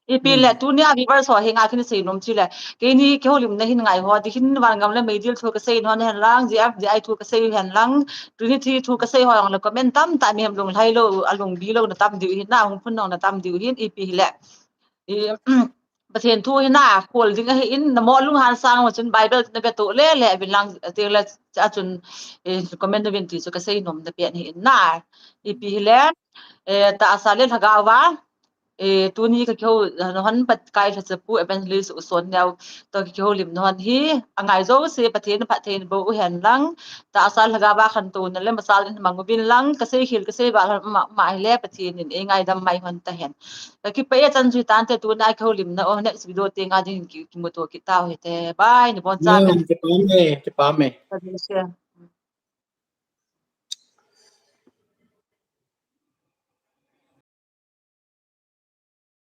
Ipi le tunia viewers ho henga kahin seinom chu le, keini kihoulimna hin ngaiho ding hin, vangam le meidil thu kasei ho nahen lang, G F D I thu kasei hen lang, Trinity thu kasei ho jong le comment tamtah, mihem lunglhai lou, alungbi louna tam diu hin, na hung phun louna tam diu hin, ipi hile, i, Pathen thu hi na khol ding ahin, namo lunghan sang ma chun Bible navetoh lele uvin lang, tile achun, eh, comment uvin ti chu kasei nomna pen ahin na. Ipi hile, eh, tahsa le lhagao a Eh, tuni ka kihou, eh, nahon Pakai lhacha pu evangelist u Son Neo, to ka kihoulimna hon hi, angai jouse Pathen phatthei boh uhen lang, tahsa lhagao a khantouna le masal in mang uvin lang, ka seikhel ka seival ma, ma hile Pathen in eingaidam mai hon tahen. Ka kipah e, chan chu hitante tuna kihoulimna, o next video tenga ding ki, kimuto kit tau hite. Bye, nabonchauvin. Kipah e, kipah e. Ka ding se.